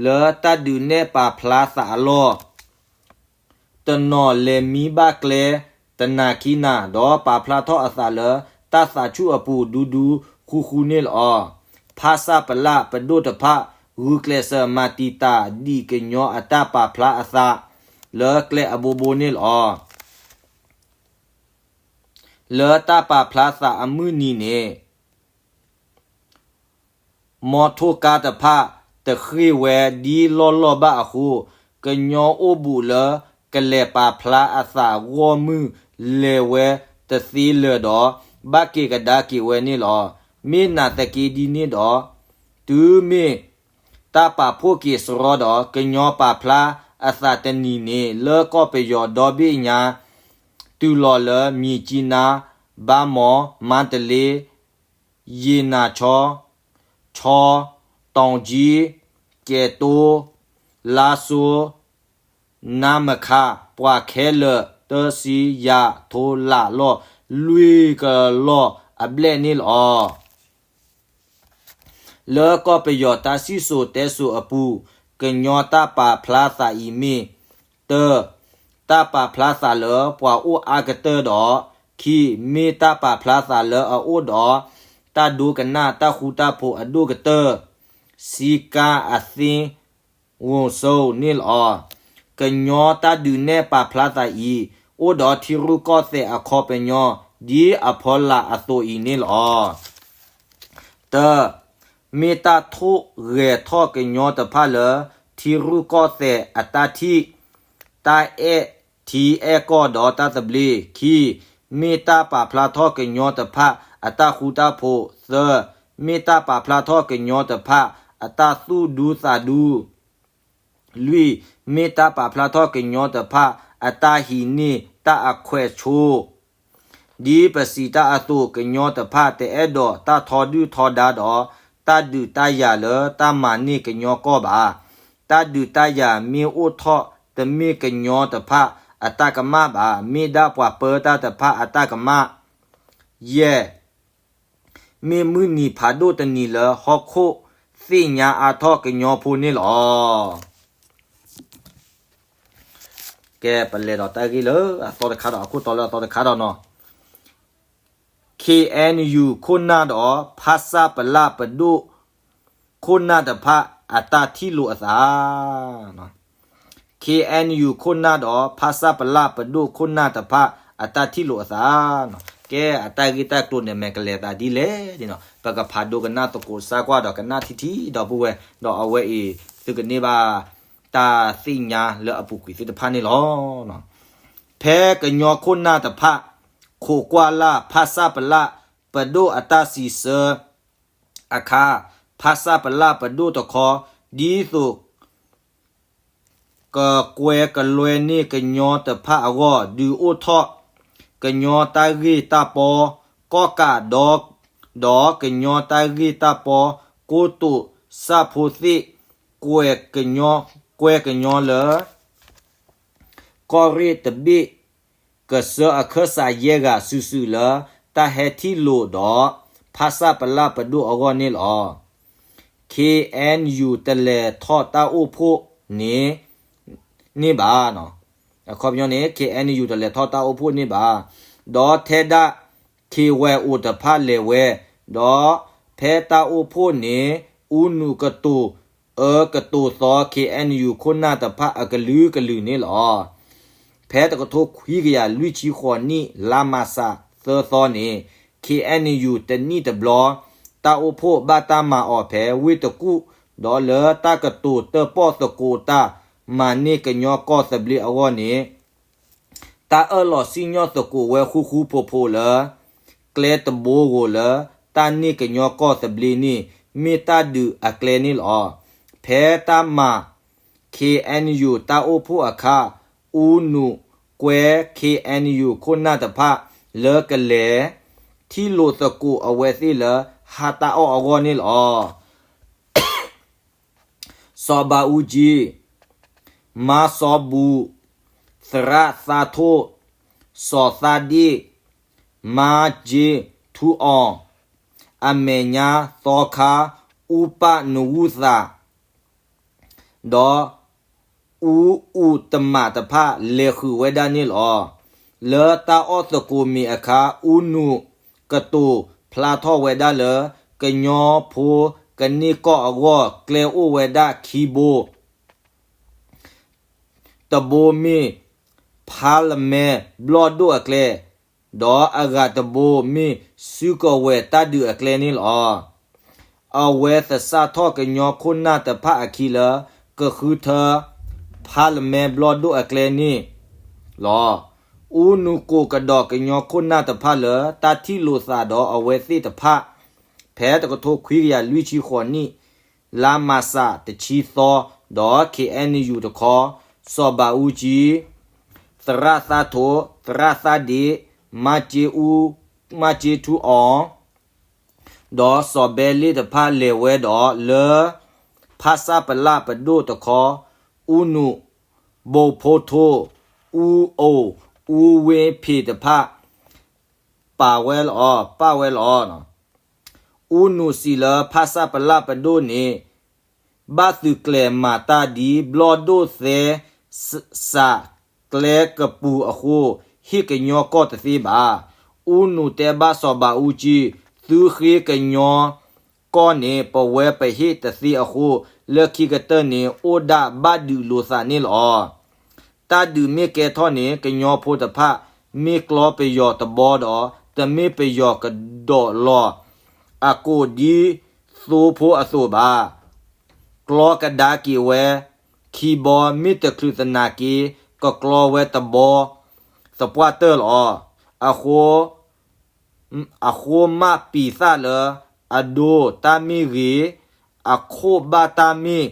လၢတၢ်ဒုးနဲၣ်ပာ်ဖျါသးအလီၢ် တနီၤလဲၤမံဘၣ်ကျဲ တနၤခံနၤ ဒီးပာ်ဖျါထီၣ်အသးလၢ တၢ်သးဆူၣ်အပူၤဒူဒူဃူဃူန့ၣ်လီၤ. ဖဆပလ ပဒိၣ်တဖၣ် ဂုာ်ကျဲးစၢးမၤတံာ်တာ်ဒံးကညီအတၢ်ပာ်ဖျါအသး လၢကျဲအဘိဘိန့ၣ်လီၤ. လၢတၢ်ပာ်ဖျါသးအမုၢ်နံၤန့ၣ် မီထိၣ်ကါတဖၣ် တဃ့ၢ်ဝဲဒ်လီၢ်လီၢ်ဘၣ်အဃိ, ကညီအိၣ်ဘူးလၢ ကလဲၤပာ်ဖျါအသးဂီၢ်မုၢ်လဲၤဝဲတသ့လၢၤဒီး ဘၣ်က့ၤကဒါက့ၤဝဲန့ၣ်လီၤ. မ့ၢ်နာ်သက့ဒ်န့ၣ်ဒီး တုၤမ့ၢ်တၢ်ပာ်ဖှိၣ်က့ၤစရီဒီး ကညီပာ်ဖျါ အသးတနံၤန့ၣ် လၢကီၢ်ပယီၤဒီဘ့ၣ်ညါ တုၤလီၤလၢ မြစ်ကြီးနား, ဗန်းမော်, မန္တလေး, ရတနာချောင်း, တောင်ကြီး, ကျိုက်ထို, လားရှိုး, နမ့ခါ, ပှၤခဲလၢာ် တဆံယၤထိလးလီၢ် လွံၢ်ကလီၢ်အဘျဲၣ်န့ၣ်လီၤ. လၢကီၢ်ပယီၤတၢ်စံၣ်စိၤတဲစိၤအပူၤ ကညီတၢ်ပာ်ဖျါသးအံၤမ့ၢ် တၢ, တၢ်ပာ်ဖျါသးလၢပှၤအိၣ်အါကတၢၢ်ဒီး, ခံ, မ့ၢ်တၢ်ပာ်ဖျါသးလၢအအိၣ်ဒီး တၢ်ဒိကနၣ်တၢ်ဃူတၢ်ဖိးအဒိၣ်ကတၢၢ် စည်းကမ်းအသင်းဝင်စွဲန့ၣ်လီၤ. ကညီတၢ်ဒုးနဲၣ်ပာ်ဖျါသးအံၤ အိၣ်ဒီးထံရူၢ်ကီၢ်သဲးအခီပညီ ဒ်အဖီလာ်အသိးအံၤန့ၣ်လီၤ. တၢ, မ့ၢ်တၢ်ထိၣ်ဂဲၤထီၣ်ကညီတဖၣ်လၢ ထံရူၢ်ကီၢ်သဲးအတၢ်ထံၣ် တၢ်အဲၣ်ထံအဲၣ်ကီၢ်ဒီးတၢ်သဘျ့, ခံ, မ့ၢ်တၢ်ပာ်ဖျါထီၣ်ကညီတဖၣ်အတၢ်ဃူတၢ်ဖိး, သၢ, မ့ၢ်တၢ်ပာ်ဖျါထီၣ်ကညီတဖၣ်အတၢ်သူၣ်ဒူသးဒူ, လွံၢ်, မ့ၢ်တၢ်ပာ်ဖျါထီၣ်ကညီတဖၣ်အတၢ်ဟံးန့ၢ်တၢ်အခွဲးဆၢ ဒ်ပစံးတၢ်အသိး ကညီတဖၣ်တအဲၣ်ဒိးတၢ်ထီဒုၣ်ထီဒါဒီး တၢ်ဒုးတၢ်ယၤလၢတၢ်မၤန့ၢ်ကညီကီၢ်ဘၣ်. တၢ်ဒုးတၢ်ယၤမ့ၢ်အိၣ်ထီၣ် တမ့ၢ်ကညီတဖၣ်အတၢ်ကမၣ်ဘၣ်, မ့ၢ်ဒၣ်ပှၤပၢတၢ်တဖၣ်အတၢ်ကမၣ်. ယဲၢ်, မ့ၢ်မုၢ်နံၤဖးဒိၣ်တနံၤလၢဟီၣ်ခိၣ်သ့ၣ်ညါအါထီၣ်ကညီဖိန့ၣ်လီၤ. ကဲ ပလဲၤဒီးတၢ်ဂ့ၢ်လၢအသီတခါဒီး အခိၣ်တီလၢအသီတခါဒီးနီၤ, ခ့ၣ်အဲၣ်ယူၣ်ခိၣ်နၢ်ဒီး ဖဆပလပဒိၣ်ခိၣ်နၢ်တဖၣ်အတၢ်ထံၣ်လိာ်အသး ခ့ၣ်အဲၣ်ယူၣ်ခိၣ်နၢ်ဒီး ဖဆပလပဒိၣ်ခိၣ်နၢ်တဖၣ်အတၢ်ထံၣ်လိာ်အသး. ကဲ အတၢ်ဂ့ၢ်တၢ်ကျိၤန့ၣ် မ့ၢ်ကလဲၤသးဒ်လဲၣ်န့ၣ်နီၤ, ပကဖးဒိကနၣ်သကိးစၢ်ကွၢ်ဒီးကနၣ်ထံထံဒီပုၢ်ဝဲၢ်, ဒီးအဝဲအံၤ သုကန့ၢ်ဘၣ်တၢ်သ့ၣ်ညါလၢအပူၤကွံာ်သ့ၣ်တဖၣ်န့ၣ်လီၤ. ဖဲကညီခိၣ်နၢ်တဖၣ် ခိးကွၢ်လၢ် ဖဆပလပဒိၣ်အတၢ်စံးဆၢအခါ, ဖဆပလပဒိၣ်တခီ ဒ်သိး ကကွဲကလွဲန့ၢ်ကညီတဖၣ်အဂီၢ် ဒုးအိၣ်ထီၣ် ကညီတၢ်ဂ့ၢ်တၢ်ပီ ကီၣ်ကးဒီး ဒီးကညီတၢ်ဂ့ၢ်တၢ်ပီ ကိတိာ်စၣ်ဖိသ့ၣ် ကွဲကညီ ကွဲကညီလၢ ကီၢ်ရ့ၣ်တဘ့ၣ် ကစၢအခၢၣ်စးယဲၢ်ဂၤစုာ်စုာ်လၢ တၢ်ဟဲထံၣ်လိာ်ဒီး ဖဆပလပဒိၣ်အဂီၢ်န့ၣ်လီၤ. ခ့ၣ်အဲၣ်ယူၣ် တလဲၤထီၣ်တၢ်အိၣ်ဖှိၣ်န့ၣ် န့ၢ်ဘၣ်. အခီပညီန့ၣ် ခ့ၣ်အဲၣ်ယူၣ် တလဲၤထီၣ်တၢ်အိၣ်ဖှိၣ်န့ၢ်ဘၣ်. ဒီးထဲဒၣ် ခ့ၣ်ဝဲၣ်အိၣ်တဖၣ်လဲၤဝဲ, ဒီးဖဲတၢ်အိၣ်ဖှိၣ်န့ၣ် အူနုာ်ကတိၤအၢကတိၤသီ ခ့ၣ်အဲၣ်ယူၣ်ခိၣ်နၢ်တဖၣ်အကလုာ်ကလုာ်န့ၣ်လီၤ. ဖဲတကထိခွံကယၤလွံၢ်ဆံဃိးနံၣ် လါမၢ်ၡးသၢသီန့ၣ် ခ့ၣ်အဲၣ်ယူၣ် တနံၣ်တဘျီ တၢ်အိၣ်ဖှိၣ်ဘၣ်တၢ်မၤအီၤဖဲဝ့ၢ်တကူၣ် ဒီးလၢတၢ်ကတိၤတၢၣ်ပီၣ်သကိးတၢ် မၤန့ၢ်ကညီကီၢ်သဘျ့အဂီၢ်န့ၣ် တၢ်အၢၣ်လီၤစံၣ်ညီၣ်သကိးဝဲဃူဃူဖိးဖိးလၢ ကျဲတဘိဧိၤလၢ တၢ်န့ၢ်ကညီကီၢ်သဘျ့န့ၣ် မ့ၢ်တၢ်ဒုးအကျဲန့ၣ်လီၤ. ဖဲတၢ်မၤ ခ့ၣ်အဲၣ်ယူၣ် တၢ်အိၣ်ဖှိၣ်အခါ အူနုာ်ကွဲ ခ့ၣ်အဲၣ်ယူၣ် ခိၣ်နၢ်တဖၣ် လၢကလဲၤ ထံၣ်လိာ်သကိးအဝဲသ့ၣ်လၢ ဟးတၢ်အီၣ်အဂီၢ်န့ၣ်လီၤ. စီၤဘးအူကၠံ, မါစီၤဘူၣ်, သရၣ်သါထိၣ်, စီၤသၣ်ဒ့ၣ်, မါကၠ့ထူအီၣ်, အမဲာ်ညါသီခါ, အူပၣ်နဝူၣ်သး ဒီး အူအူးတမးတဖၣ် လဲၤဃုာ်ဝဲဒၣ်န့ၣ်လီၤ. လၢတၢ်အီၣ်သကိးမ့ၤအခါ အူနုာ်ကတိၤဖျါထီၣ်ဝဲဒၣ်လၢ ကညီဖိကန့ၢ်ကီၢ်အဂီၢ် ကျဲအိၣ်ဝဲဒၣ်ခံဘိ တဘိမ့ၢ် ဖါလမဲဘျီၣ်ဒိၣ်အကျဲ, ဒီးအဂၤတဘိမ့ၢ် စုကဝဲၤတၢ်ဒုးအကျဲန့ၣ်လီၤ. အဝဲသဆၣ်ထီၣ်ကညီခိၣ်နၢ်တဖၣ်အခံလၢ ကဃုထၢ ဖါလမဲဘျီၣ်ဒိၣ်အကျဲန့ၣ်လီၤ. အူနုာ်ကိးကဒီးကညီခိၣ်နၢ်တဖၣ်လၢ တၢ်ထံၣ်လိာ်သးဒီးအဝဲသ့ၣ်တဖၣ် ဖဲတကထိခွံကယၤလွံၢ်ဆံဃိးနံၣ် လါမၢ်ၡးတဆံသီ ဒီး ခ့ၣ်အဲၣ်ယူၣ် တခီ စီၤဘးအူကၠံ, သရၣ်သၣ်ထိ, သရၣ်သၣ်ဒ့, မါကၠ့အူ, မါကၠ့ထူအီၤ, ဒီးစီၤဘဲလ့ၣ်တဖၣ်လဲၤဝဲဒီးလၢ ဖၣ်ဆၣ်ပလၣ်ပဒိၣ်တခီ, အူနူး, ဘိဖိထိ, အူအိၣ်, အူဝ့ဖ့းတဖၣ် ပာ်ဝဲလီၤ, ပာ်ဝဲလီၤ. အူနူးစံးလၢဖၣ်ဆၣ်ပလၣ်ပဒိၣ်န့ၣ် ဘၣ်သုးကျဲၤမၤတၢ်ဒ်ဘျီၣ်ဒိၣ်သဲစးကျဲကပူၤအဃိ, ဟ့ၣ်ကညီကီၢ်တသ့ဘၣ်. အူနူးတဲဘၣ်စီၤဘးအူကၠံ, သုဃ့ကညီကီၢ်န့ၣ် ပဝဲပဟ့ၣ်တသ့အဃိ, လၢခံကတၢၢ်န့ၣ် အိၣ်ဒၣ်ဘၣ်ဒုးလိာ်သးန့ၣ်လီၤ. တၢ်ဒုးမ့ၢ်ကဲထီၣ်န့ၣ် ကညီဖိတဖၣ် မ့ၢ်ကျီပယီၤတဘီဒီး တမ့ၢ်ပယီၤကဒိးလီၤအကိာ်ဒ်သိဖိအသိးဘၣ်. ကျီကဒါက့ၤဝဲခံဘီ မ့ၢ်တချုးသနာ်က့ ကကျီဝဲတဘီသပှၢ်တၢၢ်လီၤ. အဃိ အဃိမၢ်ပံၤသၣ်လၢအဒိတၢ်မ့ၢ်ဂ့ၤ, အခိၣ်ဘၣ်တၢ်မ့ၢ်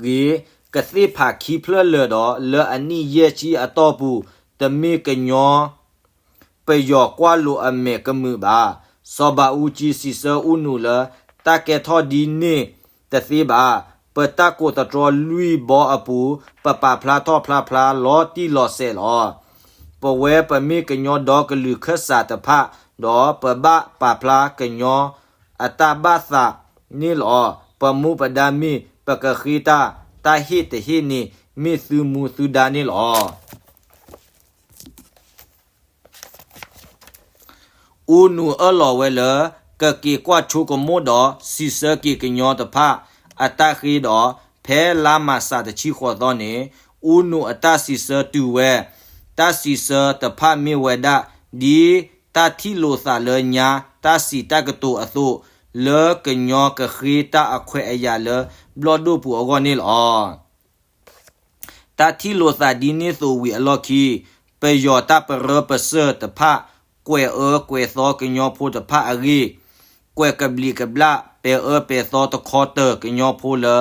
ဂ့ၤ, ကသ့ၣ်ဖးခံဖျၢၣ်လၢာ်ဒီး လၢအနံၣ်ယဲၢ်ဆံအတီၢ်ပူၤ တမ့ၢ်ကညီ ပယီၤကွၢ်လိာ်အမဲာ်ကမုာ်ဘၣ်. စီၤဘးအူကၠံစံးဆၢအူနူးလၢ တၢ်ကဲထီၣ်ဒ်န့ၣ်တသ့ဘၣ်. ပတၢ်ကိးသတြီလွံၢ်ဘီအပူၤ ပပာ်ဖျါထီၣ်ဖျါဖျါလီၤတံၢ်လီၤဆဲးလီၤ. ပဝဲပမ့ၢ်ကညီဒီကလုာ်ခၢၣ်စးတဖၣ် ဒီးပဘၣ်ပာ်ဖျါကညီအတၢ်ဘၣ်သးန့ၣ်လီၤ. ပမူပဒါမ့ၢ်ပကဃ့တၢ်, တၢ်ဟ့ၣ်တဟ့ၣ်န့ၣ် မ့ၢ်သုမူသုဒါန့ၣ်လီၤ. အူနူးအၢၣ်လီၤဝဲလၢ ကက့ၤကွၢ်ဆိကမိၣ်ဒီးစံးဆၢက့ၤကညီတဖၣ်အတၢ်ဃ့ဒီး ဖဲလါမၢ်ၡးတဆံဃိးသီန့ၣ် အူနူးအတၢ်စံးဆၢတုၤဝဲ, တၢ်စံးဆၢတဖၣ်မ့ၢ်ဝဲဒၣ် ဒ်တၢ်ထံၣ်လိာ်သးလၢညါတၢ်စံးတၢ်ကတိၤအသိး လၢကညီကဃ့တၢ်အခွဲးအယာ်လၢဘျီၣ်ဒိၣ်ပူၤအဂီၢ်န့ၣ်လီၤ. တၢ်ထံၣ်လိာ်သးဒ်န့ၣ်သိးဝံၤအလီၢ်ခံ, ပယီၤတၢ်ပရၢပစၢၢ်တဖၣ် ကွဲးအၢကွဲးသီကညီဖိတဖၣ်အဂ့ၢ်, ကွဲးကဘျံးကဘျၣ် ပဲၤအၢပဲၤသီတခီတၢၤကညီဖိလၢ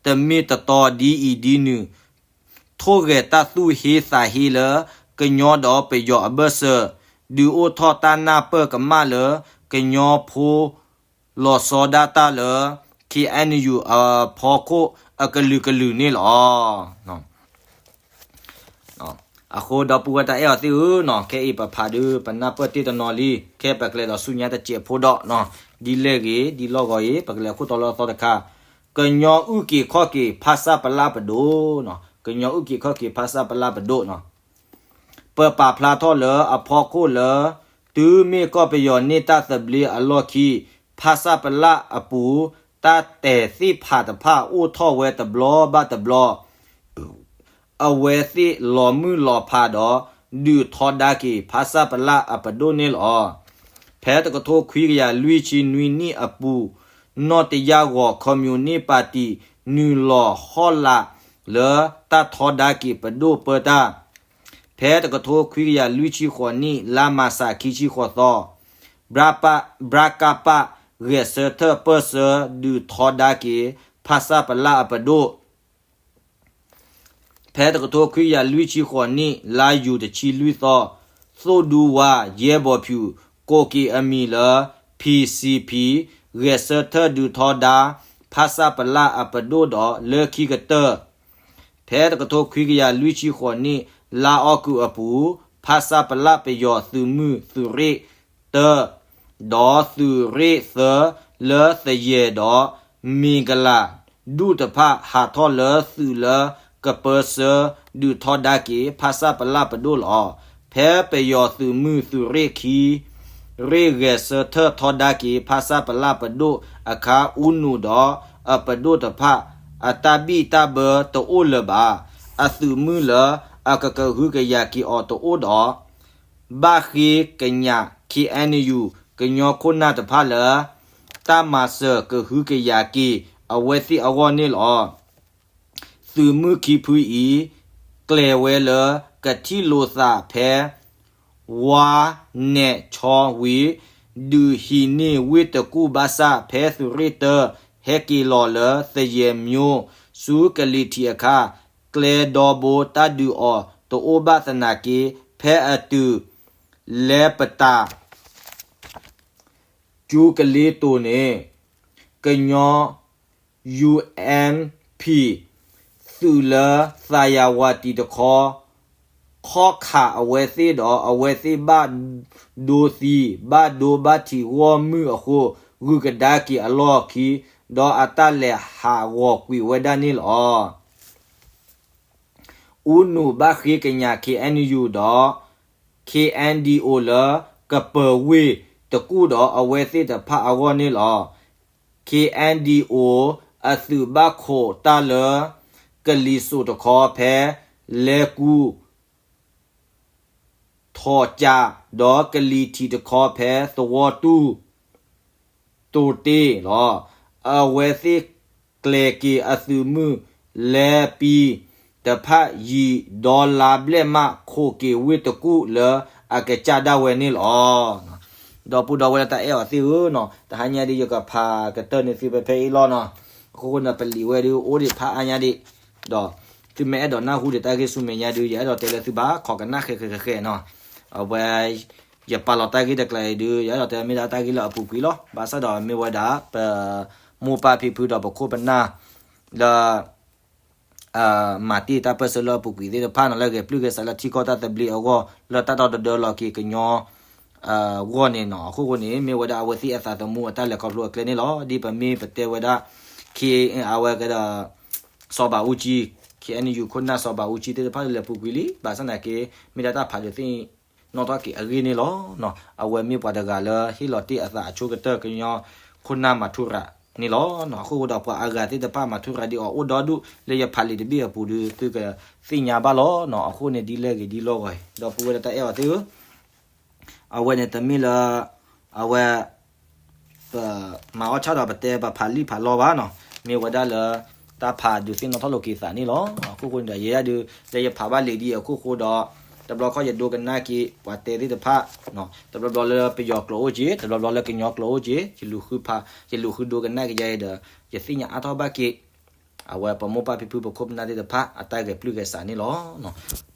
တမ့ၢ်တတီဒ်အံၤဒ်နုၤ, ထိၣ်ဂဲၤတၢ်သူၣ်ဟ့သးဟ့လၢ ကညီဒီးပယီၤအဘၢၣ်စၢၤ, ဒုးအိၣ်ထီၣ်တၢ်နၢ်ပၢၢ်ကမၣ်လၢ ကညီဖိ လီၤဆီဒၣ်တၢ်လၢ ခ့ၣ်အဲၣ်ယူၣ် အဖီခိၣ်အကလုာ်ကလုာ်န့ၣ်လီၤ. အဃိဒီပုၢ်ဝဲၢ်တၢ်အဲၣ်အီၤသ့ၣ်ဧၢ, ခဲအံၤပဖးဒုး ပနၢ်ပၢၢ်တ့ၢ်တနီၤလံ, ခဲပကလဲၤဒီးဆူညါတစဲးဖိဒီး, ဒ်လဲၣ်ဂ့ၤ ဒ်လီၢ်ဂီၤအံၤ ပကလဲၤခိၣ်တီလၢအသီတခါ, ကညီအုၣ်က့ၤခီၣ်က့ၤ ဖါဆၣ်ပလၣ်ပဒိၣ်, ကညီအုၣ်က့ၤခီၣ်က့ၤ ဖါဆၣ်ပလၣ်ပဒိၣ် ပပာ်ဖျါထီၣ်လၢအဖီခိၣ်လၢ တုၤမ့ၢ်ကီၢ်ပယီၤန့ၢ်တၢ်သဘျ့အလီၢ်ခံ ဖါဆၣ်ပလၣ်အပူၤ တၢ်တဲာ်သ့ၣ်ဖးတဖၣ်အိၣ်ထီၣ်ဝဲတဘျီဘၣ်တဘျီ အဝဲသ့ၣ်လီၤမုၢ်လီၤဖးဒီး ဒုးထီဒါက့ၤ ဖါဆၣ်ပလၣ်အပဒိၣ်န့ၣ်လီၤ. ဖဲတကထိခွံကယၤလွံၢ်ဆံနွံနံၣ်အပူၤ နီၢ်တယၢ်ဂီၤ ခီၣ်မံၣ်အူနံၣ်ပၣ်တံၣ် နုာ်လီၤဟီၣ်လာ်လၢတၢ်ထီဒါက့ၤပဒိၣ်ပၢတၢ် ဖဲတကထိခွံကယၤလွံၢ်ဆံဃိးနံၣ် လါမၢ်ၡးခံဆံဃိးသီ ဘြကပ ဂဲၤဆၢထၢၣ်ပၢၢ်ဆၢ ဒုးထီဒါက့ၤ ဖါဆၣ်ပလၣ်အပဒိၣ် ဖဲတကထိခွံကယၤလွံၢ်ဆံဃိးနံၣ် လါယူၤတဆံလွံၢ်သီ သိၣ်ဒူဝါ ယဲၢ်ဘီၣ်ဖၠူၣ် ကိးက့ၤအမံၤလၢ ဖံၣ်စံၣ်ဖံၣ် ဂဲၤဆၢထၢၣ်ဒုးထီဒါ ဖါဆၣ်ပလၣ်အပဒိၣ်ဒီးလၢခံကတၢၢ် ဖဲတကထိခွံကယၤလွံၢ်ဆံဃိးနံၣ် လါအီကူးအပူၤ ဖါဆၣ်ပလၣ်ပယီၤသုးမုၢ်သုးရ့ၣ်တၢ ဒီးသုးရ့ၣ်သၢ လၢသယဲၢ်ဒီးမ့ၢ်ကလၤ ဒူၣ်တဖၣ်ဟးထီၣ်လၢသုးလၢကပၢဆှၢ ဒုးထီဒါက့ၤ ဖါဆၣ်ပလၣ်ပဒိၣ်လီၤ. ဖဲပယီၤသုးမုၢ်သုးရ့ၣ်ခံ ရ့ၣ်ဂဲၤဆၢထၢၣ်ထီဒါက့ၤ ဖါဆၣ်ပလၣ်ပဒိၣ်အခါ အူနူးဒီးအပဒိၣ်တဖၣ် အတၢ်ဘံၣ်တၢ်ဘၢတအိၣ်လၢၤဘၣ်. အသုးမုၢ်လၢအကကဟုကယာ်က့ၤအီၤတအိၣ်ဒီး ဘၣ်ဃ့ကညး ခ့ၣ်အဲၣ်ယူၣ် ကညီခိၣ်နၢ်တဖၣ်လၢ တၢ်မၤစၢၤကဟုကယာ်က့ၤအဝဲသ့ၣ်အဂီၢ်န့ၣ်လီၤ. သုးမုၢ်ခံဖုအံၤ ကျဲၤဝဲလၢကထံၣ်လိာ်သးဖဲ ဝါနဲၣ်ဆီဝံၤ ဒုးဟံးန့ၢ်ဝ့ၢ်တကူၣ်ဘၣ်ဆၣ် ဖဲသုးရ့ၣ်တၢ ဟဲက့ၤလီၤလၢသယဲၢ်မျိ ဆူကလံၤထံးအခါ ကျဲဒီဘိတၢ်ဒုးအီၤတအိၣ်ဘၣ်သနာ်က့ ဖဲအတုၤ လဲၤပတာ် ကၠူကလ့တိၤန့ၣ် ကညီ ယူဢၣ်ပီၣ် သုးလၢသးယၤဝၤတံၤတခီ ခီၣ်ခးအဝဲသ့ၣ်ဒီး အဝဲသ့ၣ်ဘၣ်ဒိသံ ဘၣ်ဒိဘၣ်ထံးဂီၢ်မုၢ်အဃိ ဂုာ်ကဒါက့ၤအလီၢ်ခံ ဒီးအတၢ်လဲၤဟးဂီၤကွံာ်ဝဲဒၣ်န့ၣ်လီၤ. အူနူးဘၣ်ဃ့ကညး ခ့ၣ်အဲၣ်ယူၣ် ဒီး ခ့ၣ်အဲၣ်ဒံၣ်အိၣ် လၢကပၢၤဝ့ၢ်တကူၣ်ဒီးအဝဲသ့ၣ်တဖၣ်အဂီၢ်န့ၣ်လီၤ. ခ့ၣ်အဲၣ်ဒံၣ်အိၣ် အသုးဘၣ်ခိးတၢ်လၢ ကလံၤစိးတခီဖဲ လဲၤကူၣ် ထီၣ်ကၠး ဒီးကလံၤထံးတခီဖဲသဝီတူၢ် တိၤတ့ၢ်လီၤ. အဝဲသ့ၣ်ကျဲၤက့ၤအသုးမုၢ်လဲၤပံတဖၣ်ယံာ်ဒီလါဘျဲၣ်မး ခိးက့ၤဝ့ၢ်တကူၣ်လၢအကစၢ်ဒၣ်ဝဲန့ၣ်လီၤ. ဒီပုၢ်ဒီဝဲၢ်လၢတၢ်အဲၣ်အီၤသ့ၣ်ဧၢ, တဟါညါဒ် ယကဖးကတၢၢ်န့ၢ်သုဖဲဖဲအံၤလီၤနီၤ. အဃိဃိန့ၣ် ပလံာ်ဝဲဒုးအိၣ်ဒံးဖးအါညါဒံး, ဒီးသုမ့ၢ်အဲၣ်ဒိးနၢ်ဟူဒံးတၢ်ဂ့ၢ်ဆူမဲာ်ညါဒုး ယအဲၣ်ဒိးတဲလၢသုဘၣ်ခိးကနၣ်ဃဲးဃဲးဃဲးဃဲးနီၤ. အဝဲ ယပာ်လီၤတၢ်ဂ့ၢ်တကျါအံၤဒုး ယအဲၣ်ဒိးတဲမ့ၢ်ဒၣ်တၢ်ဂ့ၢ်လၢအပူၤကွံာ်လီၤ. ဘၣ်ဆၣ်ဒီးမ့ၢ်ဝဲဒၣ် ပမိၢ်ပၢ်ဖံဖုဒီးပခိၣ်ပနၢ်လၢ မၤတ့ၢ်တၢ်ပၢၢ်ဆၢလၢအပူၤကွံာ်သ့ၣ်တဖၣ်နီၤ လၢဂဲၤပျုၢ်ဂဲၤဆးလၢထံကီၢ်တၢ်သဘျ့အဂီၢ် လၢတၢ်ဒီသဒၢလီၤက့ၤကညီ အဂီၢ်န့ၣ်နီၤ. အဃိဃိန့ၣ် မ့ၢ်ဝဲဒၣ်အဝဲသ့ၣ်အသးသမူအတၢ်လဲၤခီဖျိအကျဲန့ၣ်လီၤ. ဒ်ပမ့ၢ်ပတဲဝဲဒၣ် ခ့ၣ်အဝဲကဒီး စီၤဘးအူကၠံ, ခ့ၣ်အဲၣ်ယူၣ်ခိၣ်နၢ်စီၤဘးအူကၠံသ့ၣ်တဖၣ်လဲၤပူၤကွံာ်လံ. ဘၣ်ဆၣ်သနာ်က့ မ့ၢ်ဒၣ်တၢ်ဖးဒုးသ့ၣ်နီၣ်ထီၣ်က့ၤအဂ့ၢ်န့ၣ်လီၤ. အဝဲမ့ၢ်ပှၤတဂၤလၢဟ့ၣ်လီၤတ့ၢ်အသးအဆိကတၢၢ်ကညီခိၣ်နၢ်မၤထူရၤန့ၣ်လီၤ. အဃိဃိဒီးပှၤအဂၤသ့ၣ်တဖၣ်မၤထူရၤဒံးအီၤအိၣ်ဒီဒူၣ် လၢယဖးလံာ်တဘ့ၣ်အပူၤဒုး သုကသ့ၣ်ညါဘၣ်လီၤ. အဃိန့ၣ်ဒ်လဲၣ်ဂ့ၤဒ်လဲၣ်ဂ့ၤ ဒီပုၢ်ဝဲၢ်လၢတၢ်အဲၣ်အီၤသ့ၣ်ဧၢ အဝဲန့ၣ်တမ့ၢ်လၢ အဝဲ ပမၤအီၣ်ဆၣ်ဒီးပတဲပဖးလံာ်ဖးလီဘၣ်နီၤ. မ့ၢ်ဝဲဒၣ်လၢ တၢ်ဖးဒုးသ့ၣ်နီၣ်ထီၣ်လိာ်က့ၤသးန့ၣ်လီၤ. အဃိဃိန့ၣ်ဒီး ယဲဒၣ်ဒုး လၢယဖးဘၣ်လံာ်ဒ်အံၤအဃိဃိဒီး တဘျီခီၣ်ယဒိကနၣ်က့ၤ ပှၤတဲသ့ၣ်တဖၣ် တဘျီဘျီလၢပယီၤကျိာ်အိၣ်က့ၤ တဘျီဘျီလၢကညီကျိာ်အိၣ်က့ၤ ယလူၤဃုဖး ယလူၤဃုဒိကနၣ်က့ၤယဲအံၤဒီး ယသ့ၣ်ညါအါထီၣ်ဘၣ်က့ၤ အဝဲပမိၢ်ပၢ်ဖံဖုပခိၣ်ပနၢ်သ့ၣ်တဖၣ် အတၢ်ဂဲၤပျုၢ်ဂဲၤဆးန့ၣ်လီၤ.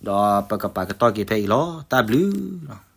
ဒီးပကပာ်ကတီၢ်က့ၤဖဲအံၤလီၤ. တၢ်ဘျုးလီၤ.